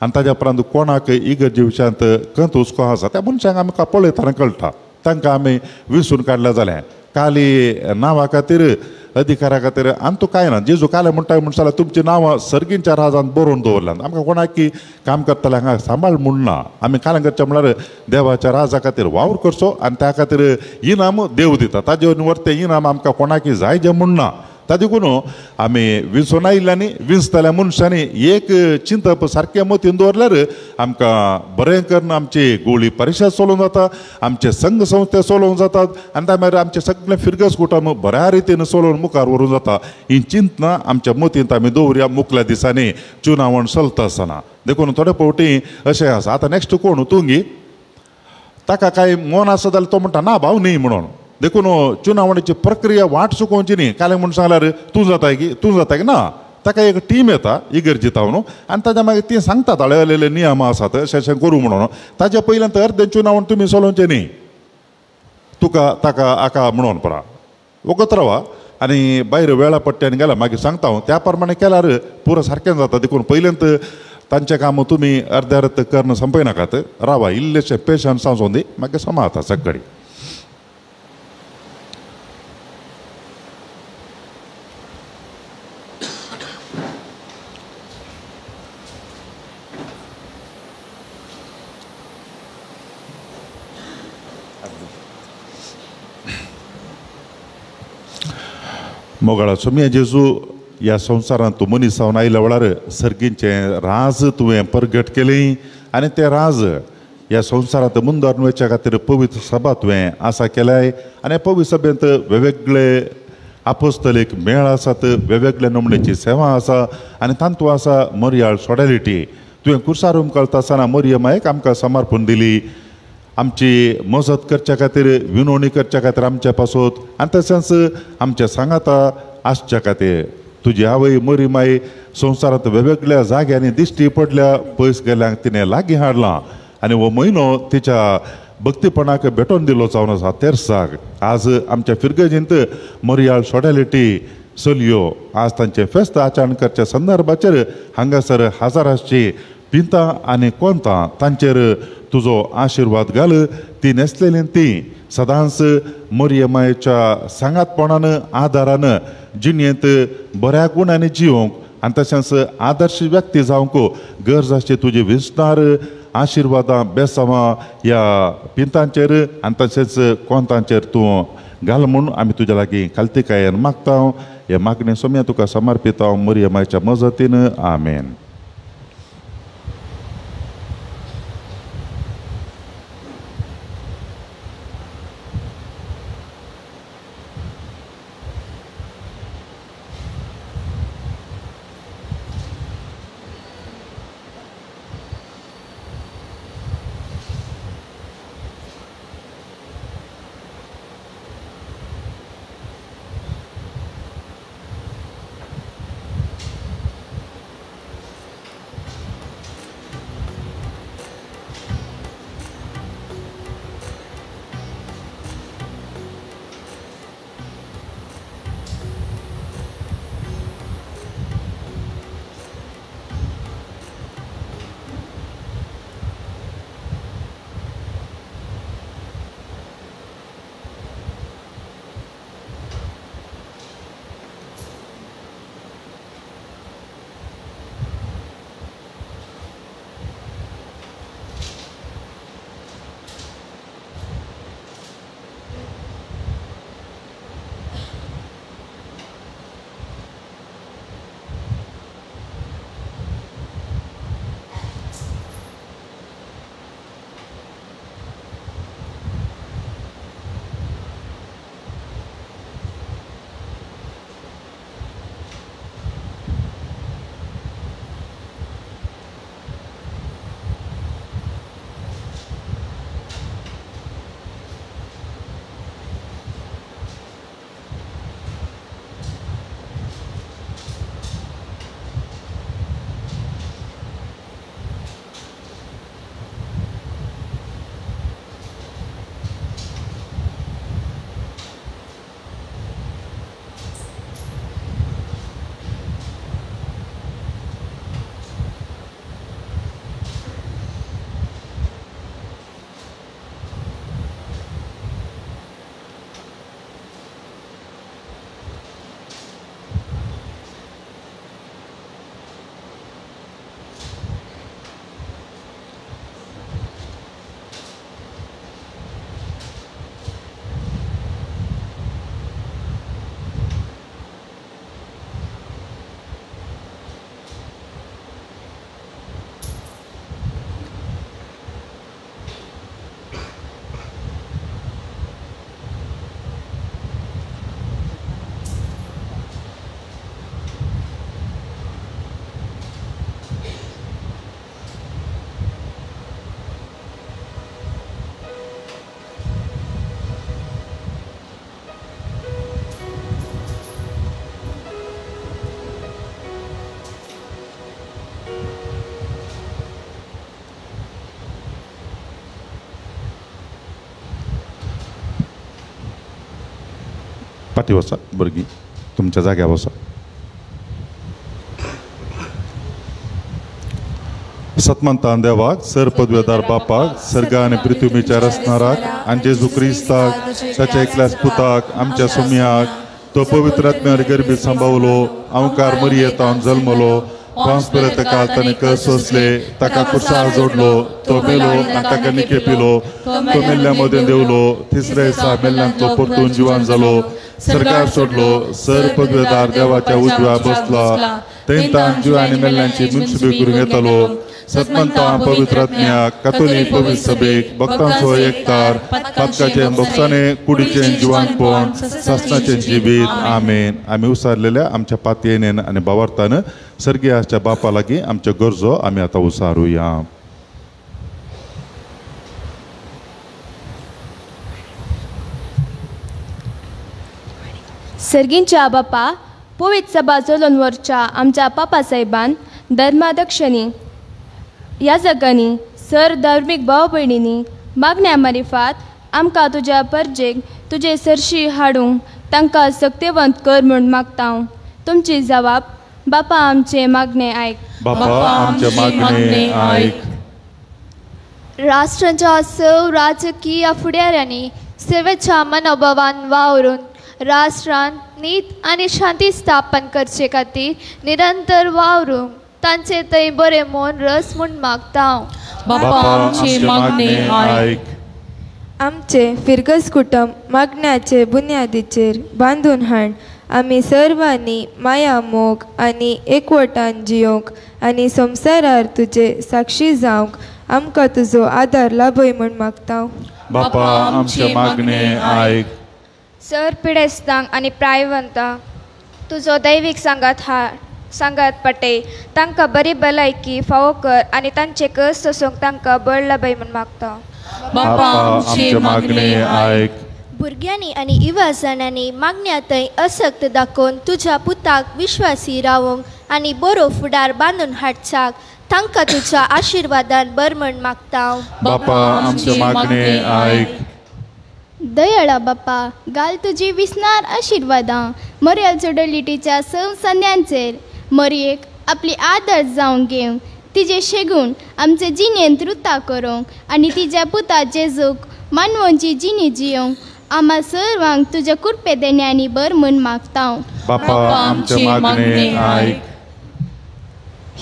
आनी ताज्या उपरांत कोणाक इगर्जे विशयांत खंत हुस्को आसा त्या मनशांक आमकां पळयतना कळटा, तांकां आमी विंचून काडलें जालें. काली नांवा खातीर अधिकारा खातीर आनी तूं कांय ना. जेजू काले म्हणटा म्हण जाल्यार तुमची नांवां सर्गींच्या राजान बरोवन दवरल्यात, आमकां कोणाक काम करतले हांगा सांबाळ म्हूण ना. आमी कालें करचें म्हणल्यार देवाच्या राजा खातीर वावर करचो आनी त्या खातीर इनाम देव दिता, ताजे वरतें इनाम आमकां कोणाक जाय जें म्हूण ना. ता देखून आमी विंचून आयिल्ल्यांनी विंचतल्या मनशांनी एक चिंतप सारकें मतीन दवरल्यार आमकां बरें करून आमची गोळी परिशद चलोवंक जाता, आमचे संघ संस्थे चलोवंक जातात आनी त्या मागीर आमचे सगळे फिरगस कुटुंब बऱ्या रितीन चलोवन मुखार व्हरूंक जाता. ही चिंतना आमच्या मतींत आमी दवरुया मुखल्या दिसांनी चुनावण चलता आसतना. देखून थोडे फावटी अशें आसा आतां नॅक्स्ट कोण तुंगी ताका कांय मन आसा जाल्यार तो म्हणटा ना भाव न्ही म्हणून. देखून चुनावणीची प्रक्रिया वाट चुकोवची न्ही. कालें म्हूण सांगल्यार तूं जाताय की तूं जाताय की ना, ताका एक टीम येता इगर्जी तावन आनी ताज्या मागीर ती सांगतात हळेहळेले नियम आसात अशें अशें करूं म्हणून. ताज्या पयल्यान तर अर्दें चुनावण तुमी चलोवचें न्ही, तुका ताका आका म्हणून परा वगत रावा आनी भायर वेळा पट्ट्यान गेल्या मागीर सांगता हांव त्या प्रमाणे केल्यार पुरो सारकें जाता. देखून पयल्यांत तांचें काम तुमी अर्दे अर्द करून संपयनाकात, रावा इल्लेशें पेशन्स आसूं दी मागीर समाता सगळी. मोगाळा सोम्या जेजू ह्या संवसारांत तूं मनीस जावन आयल्या वेळार सर्गींचें राज तुवें परगट केलें आनी तें राज ह्या संवसारांत मुंदारून वचच्या खातीर पवित्र सभा तुवें आसा केल्याय आनी पवित्र सभेंत वेगवेगळे आपोस्तलीक मेळ आसात, वेगवेगळे नमणेची सेवा आसा आनी तातूंत आसा मोरयाळ सॉडेलिटी. तुवें कुर्सार उमकळता आसतना मोरयमायक आमकां समर्पण दिली, आमची मजत करच्या खातीर विनवणी करच्या खातीर आमच्या पासत आनी तशेंच आमच्या सांगाता आसच्या खातीर. तुजी आवय मोरी माई संवसारांत वेगवेगळ्या जाग्यांनी दिश्टी पडल्या, पयस गेल्ल्यांक तिणें लागीं हाडलां आनी हो म्हयनो तिच्या भक्तीपणाक भेटोवन दिलो जावन आसा तेर्साक. आज आमच्या फिरगजींत मोरयाळ सॉडेलिटी चलयो आज तांचें फेस्त आचरण करच्या संदर्भाचेर हांगासर हजारांची पिंतां आनी कोंतां तांचेर तुजो आशिर्वाद घाल. ती न्हेसलेली ती सदांच मोरयमायच्या सांगातपणान आदारान जिणेंत बऱ्या गुणांनी जिवंक आनी तशेंच आदर्श व्यक्ती जावंक गरज आसची तुजी विसणार आशिर्वादां बेसांवां ह्या पिंतांचेर आनी तशेंच कोंतांचेर तूं घाल म्हूण आमी तुज्या लागीं खालतीकायेन मागता. हे मागणें सोम्या तुका समर्पिता मोरयमायच्या मजतीन, आमेन. पाटी वसा भुरगीं, तुमच्या जाग्यार वसा. सतमंतान देवाक, सर पदवेदार बापाक, सर्ग आनी पृथ्वीच्या रचणाराक आनी जेजू क्रिस्ताक ताच्या एकल्याच पुताक आमच्या सोमयाक, तो पवित्र आत्म्यार गर्भी सांबावलो, अंकार मरियेतावन जल्मलो, पांच पर्यंत काल ताणें कस सोंसले, ताका कुर्सार जोडलो, तो मेलो आनी ताका निके पिलो, तो मेल्ल्या मदें देवलो, तिसऱ्या दिसा मेल्ल्यांतलो परतून जिवान जालो, सरकार सोडलो, सर पदवेदार देवाच्या उजव्या बसला, थंय जिवा आनी मेल्ल्यांची मुनसुबी करूंक येतालो. सतमंता पवित्र आत्म्याक, कातोलीक पवित्र सभेक, भक्तांचो एकतार, पातकाचें भोगसाणे, कुडीचें जिवानपण, सासणाचें जिवीत. आमेन. आमी उसारलेल्या आमच्या पातयेन आनी भावार्थान सर्गीय आसच्या बापा लागीं आमच्यो गरजो आमी आतां उसारुया. सर्गींच्या बापा, पवित्र सभा चलोवन व्हरच्या आमच्या पापा साहेबान, धर्माध्यक्षांनी, याजकांनी, सर धार्मीक भाव भयणींनी मागण्या मारिफात आमकां तुज्या परजेक तुजे सरशी हाडूंक तांकां सक्तेवंत कर म्हूण मागता. तुमची जवाब बापा आमचे मागणे आयक. बापा आमचे मागणे आयक. राष्ट्रांच्या सव राजकीय फुडाऱ्यांनी सेवेच्या मनोभावान वावरून राष्ट्रांत नीत आनी शांती स्थापन करचे खातीर निरंतर वावरूंक तांचे थंय बरें मन रस म्हूण मागता. बापा आमचे मागणे आयक. आमचे फिरगज कुटुंब मागण्याचे बुन्यादीचेर बांदून हाड आमी सर्वांनी माया मोग आनी एकवटान जियोंक आनी संवसारार तुजे साक्षी जावंक आमकां तुजो आदार लाभय म्हूण मागता. बापा आमचे मागणे आयक. सर पिडेस्तांक आनी प्रायवंतांक तुजो दैवीक सांगात हाड सांगात पटे, तांकां बरी भलायकी फावो कर आनी तांचे कस सोसूंक तांकां बळ लाभय म्हूण मागता. बापा आमचे मागणे आयक. भुरग्यांनी आनी युवा जाणांनी मागण्या थंय असक्त दाखोवन तुज्या पुताक विश्वासी रावंक आनी बरो फुडार बांदून हाडचाक तांकां तुज्या आशिर्वादान बर म्हूण मागता. बापा आमचे मागणे आयक. दयाळा बापा, घाल तुजी विसनार आशिर्वादां मरियल चोडलिटीच्या सव संद्यांचेर. मरयेक आपली आदर जावंक घेवंक तिजे शेगूण आमचे जिणेंत रुता करूंक आनी तिज्या पुता जेजूक मानवोंची जिणी जियोंक आमा सर्वांक तुज्या कृपे देण्यांनी बर म्हूण मागता. बापा आमचे मागणे आयक.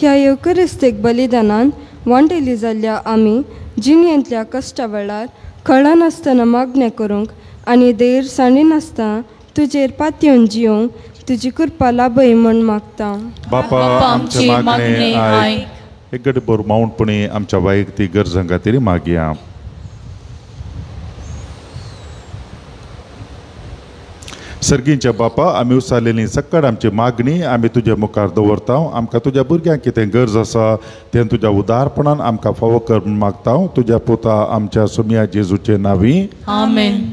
ह्या येवकरिस्तीक बलिदानान वांटेली जाल्ल्या आमी जिणेंतल्या कश्टा वेळार कळनासतना मागणें करूंक आनी धैर्य सांडिनासतना तुजेर पातयेवन जियोंक तुजी कृपा लाभय म्हूण मागता. बापा आमचे मागणे आयक. एक गडबोर माऊंटपणी आमच्या वैयक्तीक गरजां खातीर मागया. सर्गींच्या बापा, आमी उसारलेली सक्कड आमची मागणी आमी तुज्या मुखार दवरता. आमकां तुज्या भुरग्यांक कितें गरज आसा तें तुज्या उदारपणान आमकां फावो कर म्हूण मागता. तुज्या पुता आमच्या सोमया जेजूचे नांवी. आमेन.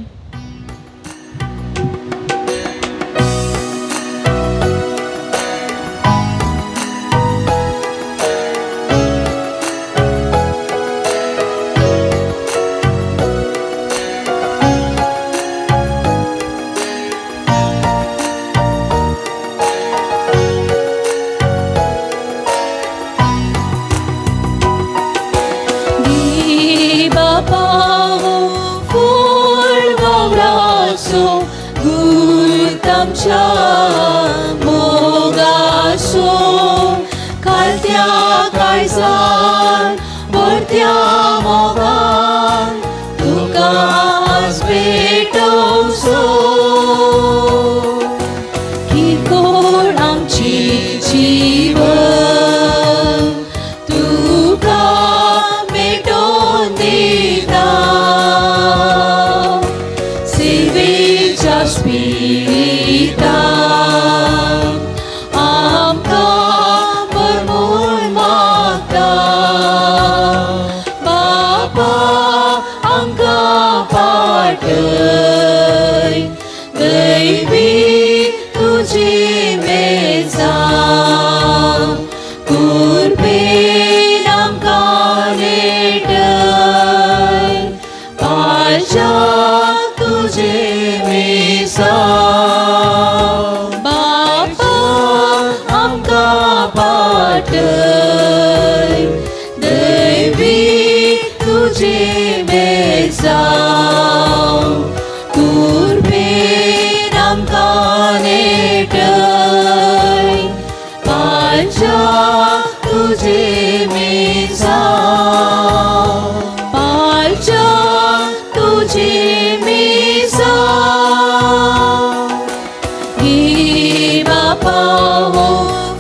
तुझे मिसा। बापा हो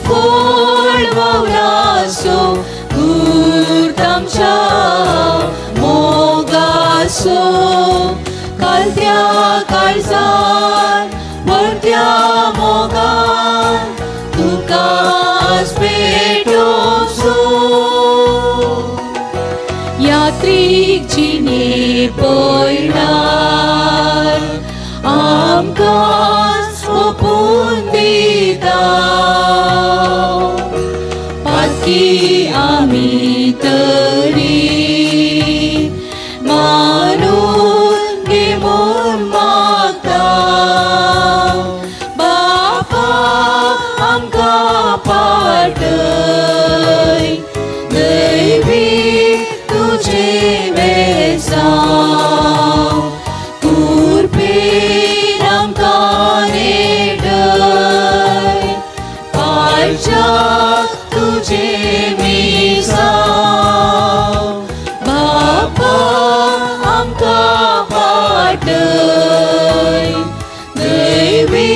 फोड वावरासो गुर्त आमच्या मोगासो कालत्या काळजार वरत्या मोगान तुका पेटोसो यात्रीक जिणे पयणार आमकां सोपून दिता पातकी आमी तरी मानून घे म्हूण मागता बापा आमकां पाटय दैवी तुजें बेसांव कुरपेन आमकां नेटय पाळच्याक तुजें मिसांव बापा आमकां पाटय दैवी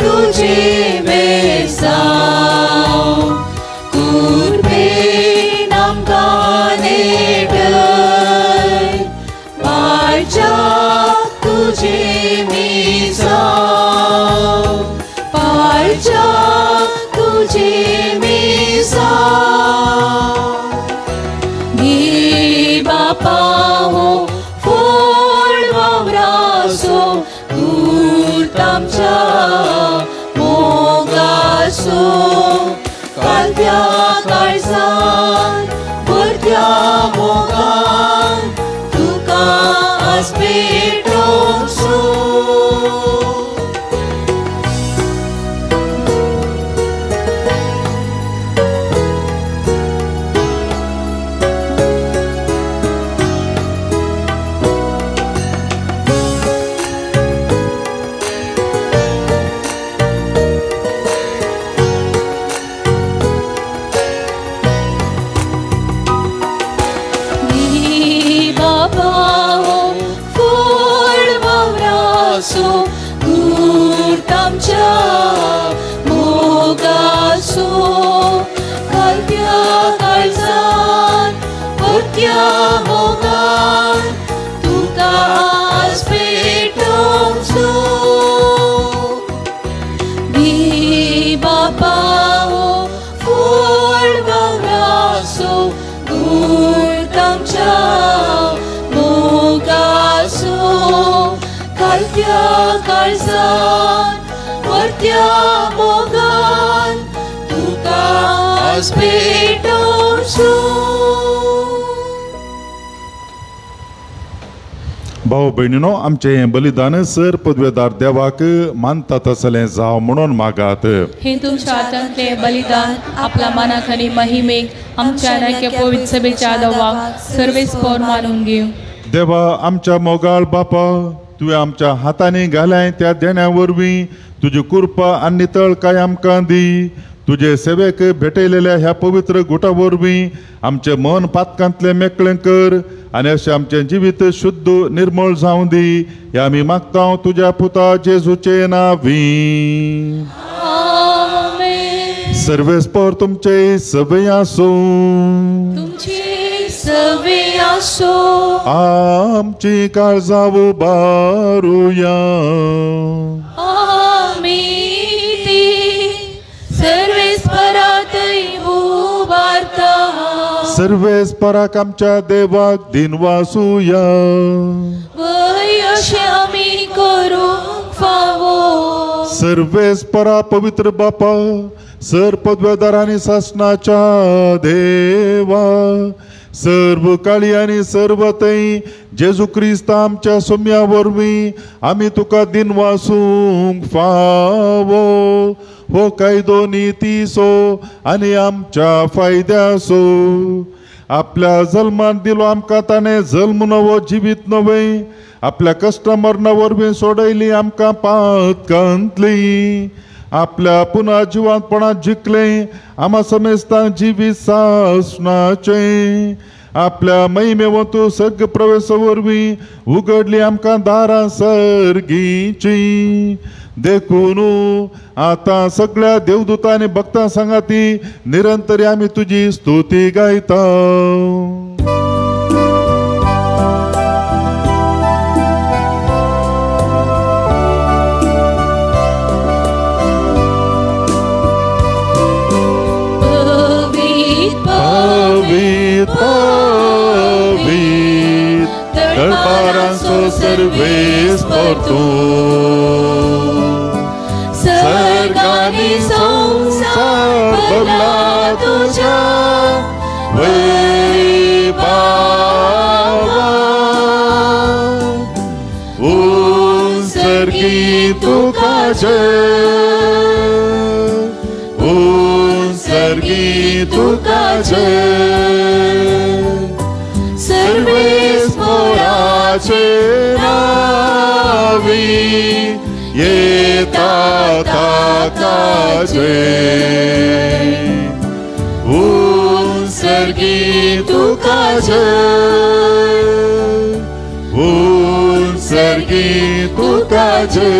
तुजें बेसांव कुरपेन आमकां नेटय पाळच्याक तुजें मिसांव पाळच्याक तुजें मिसांव घे बापा हो फोड वावरासो गुर्त आमच्या मोगासो कालत्या काळजान वरत्या मोगान तुका आज पेटोसो. बाबा हो फोड वावरासो गुर्त आमच्या मोगासो कालत्या काळजान वरत्या मोगान तुका आज पेटोसो. घे बाबा हो फोड वावरासो गुर्त आमच्या मोगासो कालत्या काळजान वरत्या मोगान तुका आज पेटोसो. भाव भयणीनो आमचें हें बलिदान सर पदवेदार देवाक मानता तसलें जावं म्हणून मागात. हे तुमच्या हातांतले बलिदान आपल्या मनाक आनी महिमेक आमच्या नायक्या पवित्र सभेच्या दवाक सर्वेस्पोर मानून घेवं. देवा आमच्या मोगाळ बापा, तुवें आमच्या हातांनी घालाय त्या देण्या वरवीं तुजी कृपा आनी नितळकाय आमकां दी. तुजे सेवेक भेटयलेल्या ह्या पवित्र गुटा वरवीं आमचें मन पातकांतलें मेकळें कर आनी अशें आमचें जिवीत शुद्ध निर्मळ जावं दी. हे आमी मागता तुज्या पुता जेजूचे नांवी. सर्वेस्पोर तुमचे सवे आसूं. तुमचे सवे आसूं. आमची काळजां उबारुया. आमी ती सर्वेस्परातय उबारता. सर्वेस्पराक आमच्या देवाक दिनवासुया. वय अशें आमी करूंक फावो. सर्वेस्परा पवित्र बापा, सर पदवेदार आनी सासणाच्या देवा, सर्व काळी आनी सर्व थंय जेजू क्रिस्त आमच्या सोम्या वरवीं आमी तुका दिनवासूंक फावो. हो कायदो नितीचो आनी आमच्या फायद्याचो. आपल्या जल्मान दिलो आमकां ताणें जल्म नवो जिवीत नवें, आपल्या कश्ट मरणा वरवीं सोडयली आमकां पातकांतली. आपल्या पुनः जिवांतपणांत जिखलें आमा समेस्तांक जिवीत सासणाचें. आपल्या महिमेवंतू सर्ग प्रवेशा वरवीं उगडली आमकां दारां सर्गीची. देखून आतां सगळ्या देवदूतांनी भक्तां सांगाती निरंतर आमी तुजी स्तुती गायता. पवित्र दरबारांचो सर्वेस परतून सर्गानी संसार भरला तुझ्या वैभवान. उत्सर्गी तुका जय, उत्सर्गी तुका जय, सर्वेस मोराचे नावी येता ताकाचे. उत्सर्गी तुका जय, उत्सर्गी तुका जय.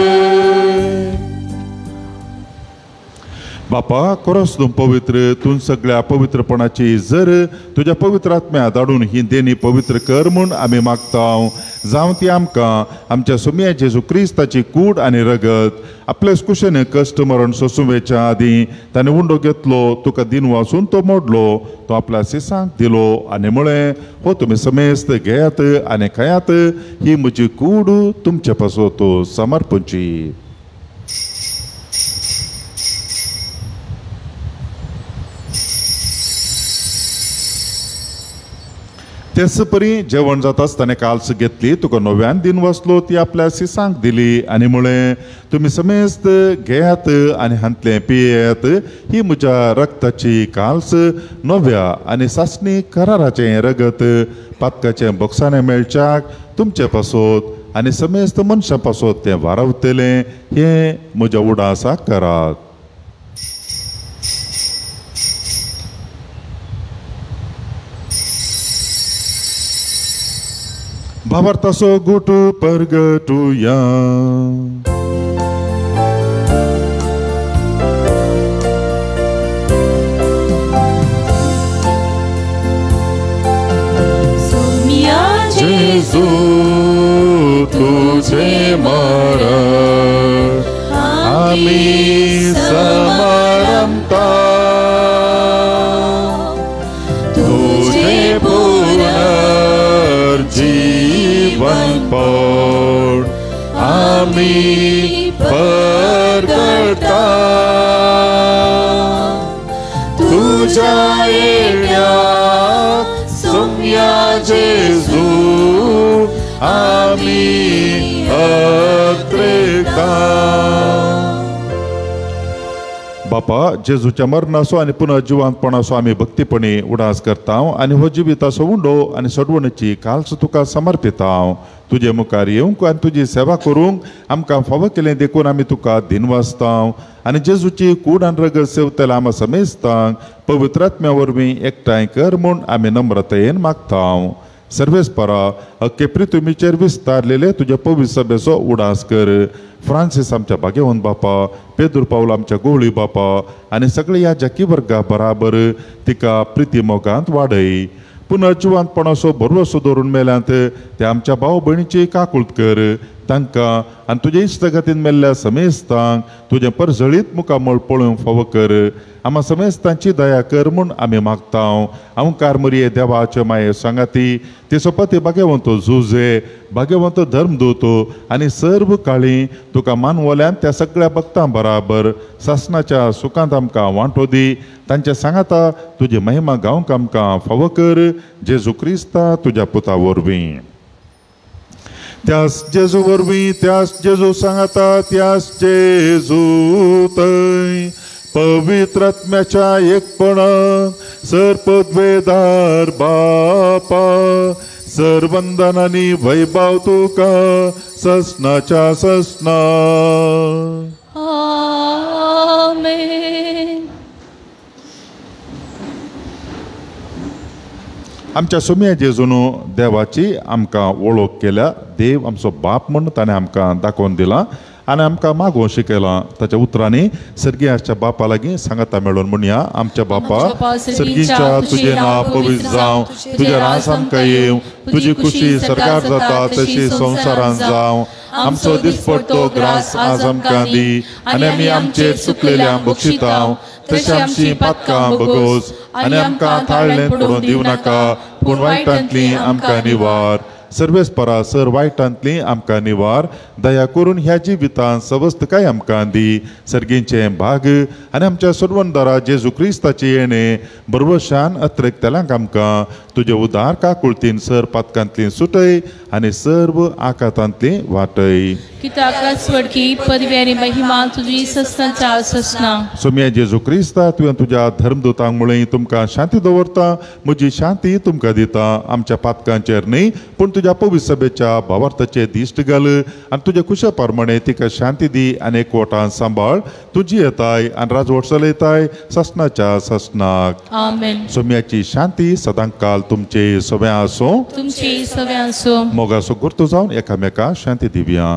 बापा कोरस तूं पवित्र, तूं सगळ्या पवित्रपणाची जर तुज्या पवित्र आत्म्या धाडून ही देणी पवित्र कर म्हूण आमी मागता. जावं ती आमकां आमच्या सोम्या जेजू क्रिस्ताची कूड आनी रगत आपल्याच कुशेन कश्ट मरण सोसूं वेच्या आदीं ताणें उंडो घेतलो, तुका दिन वासून तो मोडलो, तो आपल्या सिसांक दिलो आनी म्हळें, हो तुमी समेस्त घेयात आनी खायात, ही म्हजी कूड तुमचे पासत समर्पणची. तेच परी जेवण जाता आसतना काल्स घेतली, तुका नव्यान दिन वाचलो, ती आपल्या सिसांक दिली आनी म्हळें, तुमी समेस्त घेयात आनी हांतलें पियेयात, ही म्हज्या रक्ताची काल्स नव्या आनी सासणी कराराचें रगत पातकाचें बोक्साणें मेळच्याक तुमचे पासत आनी समेस्त मनशां पासत तें वारावतलें, हें म्हज्या उडासाक करात. भावार्थाचो गुट परगटुया. सोम्या जेजू तुझे मरण आमी समारंभता, तुझे पुनर्जीवनपण आमी परगटता, तुझ्या येण्याक सोम्या जेजू आमी अत्रेता. बापा जेजूच्या मरणाचो आनी पुनर्जिवंतपणाचो आमी भक्तीपणी उडास करता आनी हो जिविताचो उंडो आनी सोडवणेची काल्स तुका समर्पिता. तुजे मुखार येवंक आनी तुजी सेवा करूंक आमकां फावो केलें देखून आमी तुका दिनवासता आनी जेजूची कूड आनी रगत सेवतल्या आमा समेस्तांक पवित्र आत्म्या वरवीं एकठांय कर म्हूण आमी नम्रतायेन मागता. सर्वेस्परा अख्खे पृथ्वीचेर विस्तारलेले तुज्या पवित्र सभेचो उडास कर. फ्रांसीस आमच्या भाग्यवंत बापा, पेदूर पावल आमच्या गोवळी बापा आनी सगळे ह्या जाकी वर्गा बराबर तिका प्रिती मोगांत वाडय. पुनर्जिवंतपणाचो भरवसो दवरून मेल्यांत ते आमच्या भाव भयणीची काकूळत कर. तांकां आनी तुजे इश्टगतीन मेल्ल्या समेस्तांक तुजें परजळीत मुखामळ पळोवंक फावो कर. आमा समेस्तांची दया कर म्हूण आमी मागता. अंकार मरिये देवाचे माये सांगाती ते सोपती भाग्यवंत झुजे भाग्यवंत धर्मदूत आनी सर्व काळी तुका मानवल्यान त्या सगळ्या भक्तां बराबर सासनाच्या सुखांत आमकां वांटो दी. तांच्या सांगाता तुजी महिमा गावंक आमकां फावो कर. जेजू क्रिस्ता तुज्या पुता वरवीं. त्यास जेजू वरवीं, त्यास जेजू सांगाता, त्यास जेजू थंय पवित्र आत्म्याच्या एकपणान सर्पद्वेदार बापा सर्वंदन आनी वैभव तुका ससनाच्या ससना. आमेन. आमच्या सोम्या जेजून देवाची आमकां वळख केल्या. देव आमचो बाप म्हूण ताणें आमकां दाखोवन दिला आनी आमकां मागोवंक शिकयलां. ताच्या उतरांनी सर्गी आसच्या बापा लागीं सांगाता मेळून म्हणया, आमच्या बापा सर्गीच्या तुजें नांव पवित्र जावं, तुजें राज आमकां येवं, तुजी खुशी सरकार जाता तशी संवसारांत जावं. आमचो दिसपडतो ग्रास आज आमकां दी आनी आमी आमचेर चुकलेल्यांक बक्षितांव तशें आमची पातकां बगोस आनी आमकां थाळ्ळें पडून दिवं नाका, पूण वायटांतली आमकां निवार. सर्वेस परा सर वायटांतली आमकां निवार. दया करून ह्या जिवितांत सवस्तकाय आमकां दी. सर्गींचें भाग आनी आमच्या सोडवणदारा जेजू क्रिस्ताचें येणें बरवशान अत्रेकतल्यांक आमकां तुजे उदार काकुळतीन सर पातकांतली सुटय आनी सर्व आकातांतली वाटय. कित्याक स्वर्गी पदवी आनी महिमा तुजी ससनाच्या ससना. सोम्या जेजू क्रिस्ता तुवें तुज्या धर्मदूतांक मुळे तुमकां शांती दवरता, म्हजी शांती तुमकां दिता. आमच्या पातकांचेर न्हय पूण तुज्या पवित्र सभेच्या भावार्थाचे दिश्ट घाल आनी तुज्या कुशा प्रमाणे तिका शांती दी आनी एकवटान सांबाळ. तुजी येताय आनी राजवट चलयताय ससनाच्या ससनाक. आमेन. सोम्याची शांती सदांकाल तुमचे सगळें आसूं, तुमचे सगळें आसूं. मोगाचो गुर्तो जावन एकामेका शांती दिवया.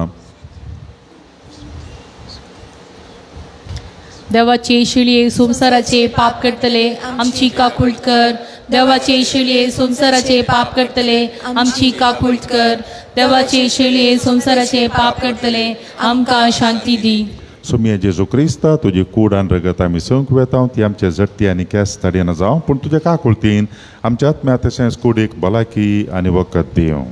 देवाचे शिळये संवसाराचे पाप करतले आमची काकूळट कर. देवाचे शिळये संवसाराचे पाप करतले आमची काकूळट कर. देवाचे शिळये संवसाराचे पाप करतले आमकां शांती दी. सोम्या जेजू क्रिस्ता तुजी कूड आनी रगत आमी संक वेता ती आमचे झडटी आनी केस ताडयेना जावं, पूण तुज्या काकुळतीन आमच्या आत्म्या तशेंच कुडीक भलायकी आनी वखद दिवं.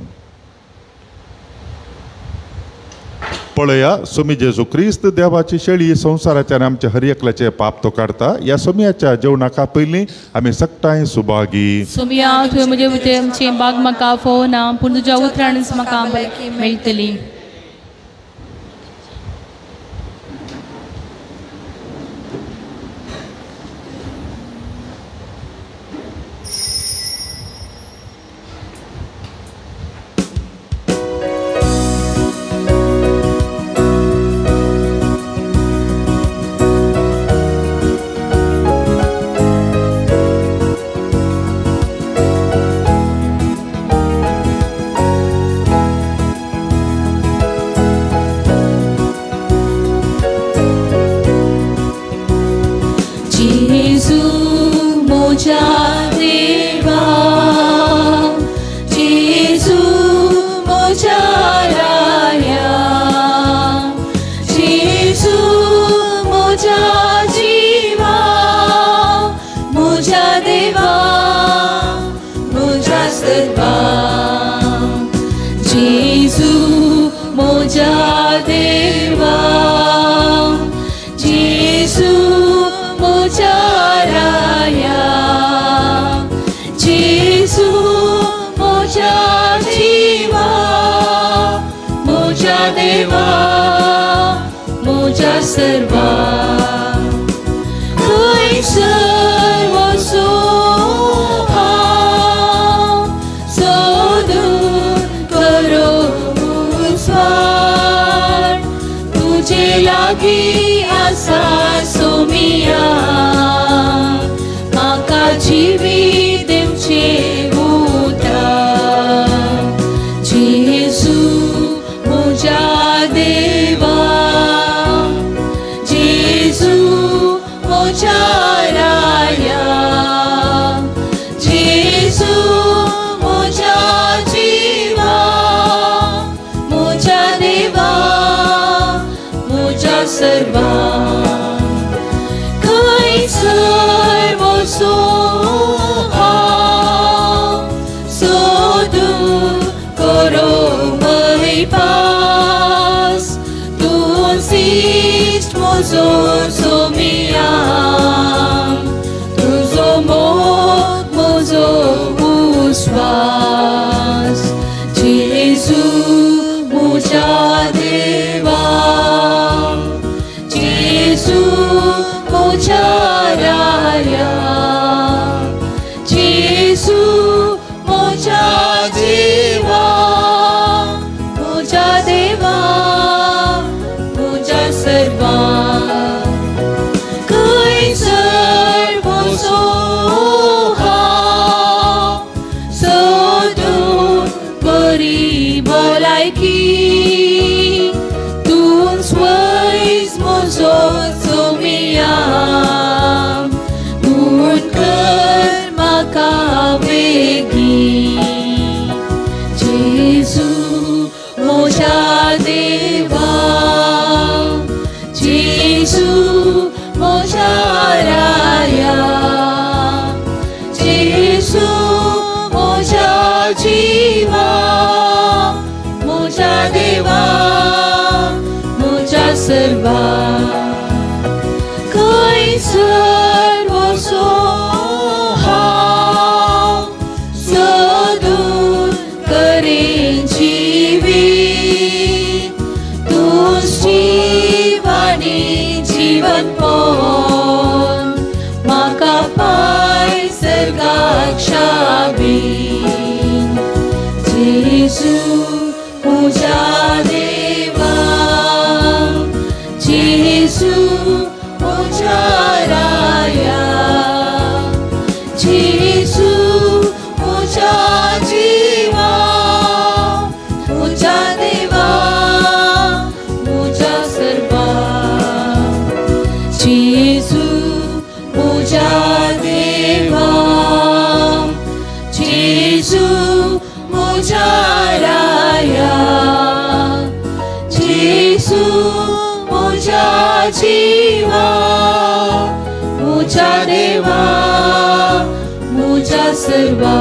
पळया सोमी जेजू क्रिस्त देवाची शेळी संवसाराच्या आनी आमच्या हर एकल्याचे पाप तो काडटा. ह्या सोम्याच्या जेवणाका पयलीं आमी सगटांय सुभागी. सोम्या तुवें म्हजे वटेन आमचें बाग म्हाका फोवना, पूण तुज्या उतरानच म्हाका भलायकी मेळटली. Kaiser, जेजू म्हज्या राया, जेजू म्हज्या जिवा, म्हज्या देवा, म्हज्या सर्वा. खंयसर वचो हांव सोदून करेन जिवीत, तूं जीव आनी जीवनपण, म्हाका पाय सर्गाक शाबीन. जेजू म्हज्या देवा, जेजू म्हज्या राया, जेजू म्हज्या जिवा, म्हज्या देवा, म्हज्या सर्वा. जेजू म्हज्या देवा, जेजू म्हज्या राया, जेजू म्हज्या जिवा, म्हज्या देवा, म्हज्या सर्वा.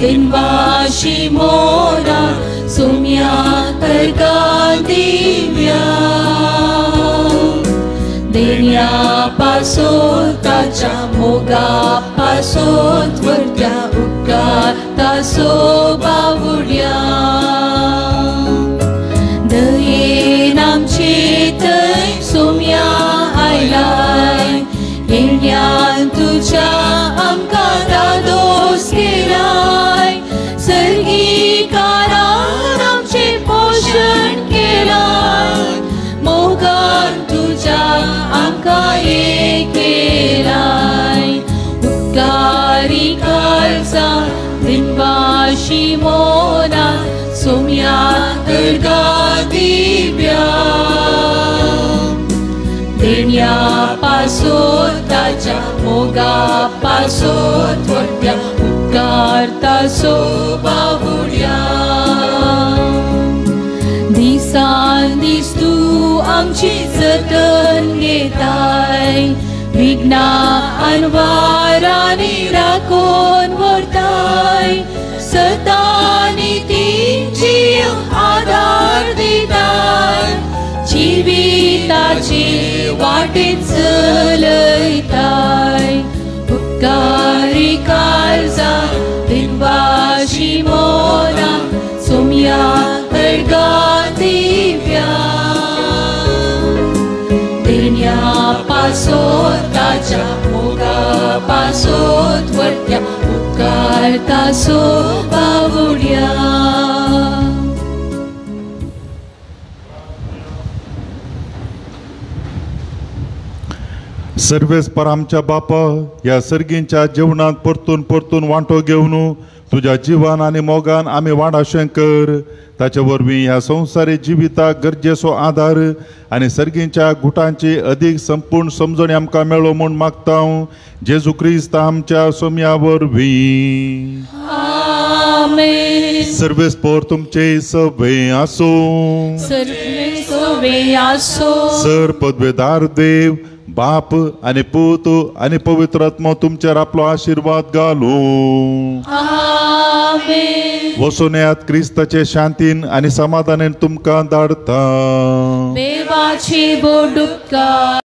दिनवाशी मोरा सुम्या करका दिव्या, देण्या पासोत ताच्या मोगा पासोत वरत्या उपकार तासो बावुड्या. दयेन आमचे थंय सुम्या आयलाय, येण्यान तुज्या आमकां दादोस केलाय, सर्गीकारान आमचें पोशण केलाय, मोगान तुज्या आमकां एक केलाय. उपकारी काळजा दिनवाशी मोना सोम्या करगा दिव्या, देण्या पासोत ताच्या मोगा पासोत वरत्या उपकार तासो बावुड्या. दिसान दीस तूं आमची जतन घेताय, विघ्ना अनवारांनी राखून व्हरताय, सतानी तिंची आदार दिताय, जिविताचे वाटेन चलयताय. उपकारी काळजा दिनवाशी मोरा सोम्या करगा दिव्या, देण्या पासोत ताच्या मोगा पासोत वरत्या उपकार तासो बावुड्या. सर्वेस्पर आमच्या बापा ह्या सर्गींच्या जेवणांत परतून परतून वांटो घेवन तुज्या जिवान आनी मोगान आमी वाडाशें कर. ताचे वरवीं ह्या संवसारी जिविताक गरजेचो आदार आनी सर्गींच्या गुटांची अदीक संपूर्ण समजणी आमकां मेळो म्हूण मागता. जेजू क्रिस्त आमच्या सोम्या वरवीं. आमेन. सर्वेस्पर तुमचे सवे आसूं. सर्वे आसूं. सर पदवेदार देव बाप आनी पूत आनी पवित्र आत्मो तुमचेर आपलो आशिर्वाद घालूं. आमेन. वचून येयात क्रिस्ताचे शांतीन आनी समाधानान तुमकां धाडता. देवाचे बोडुपकार.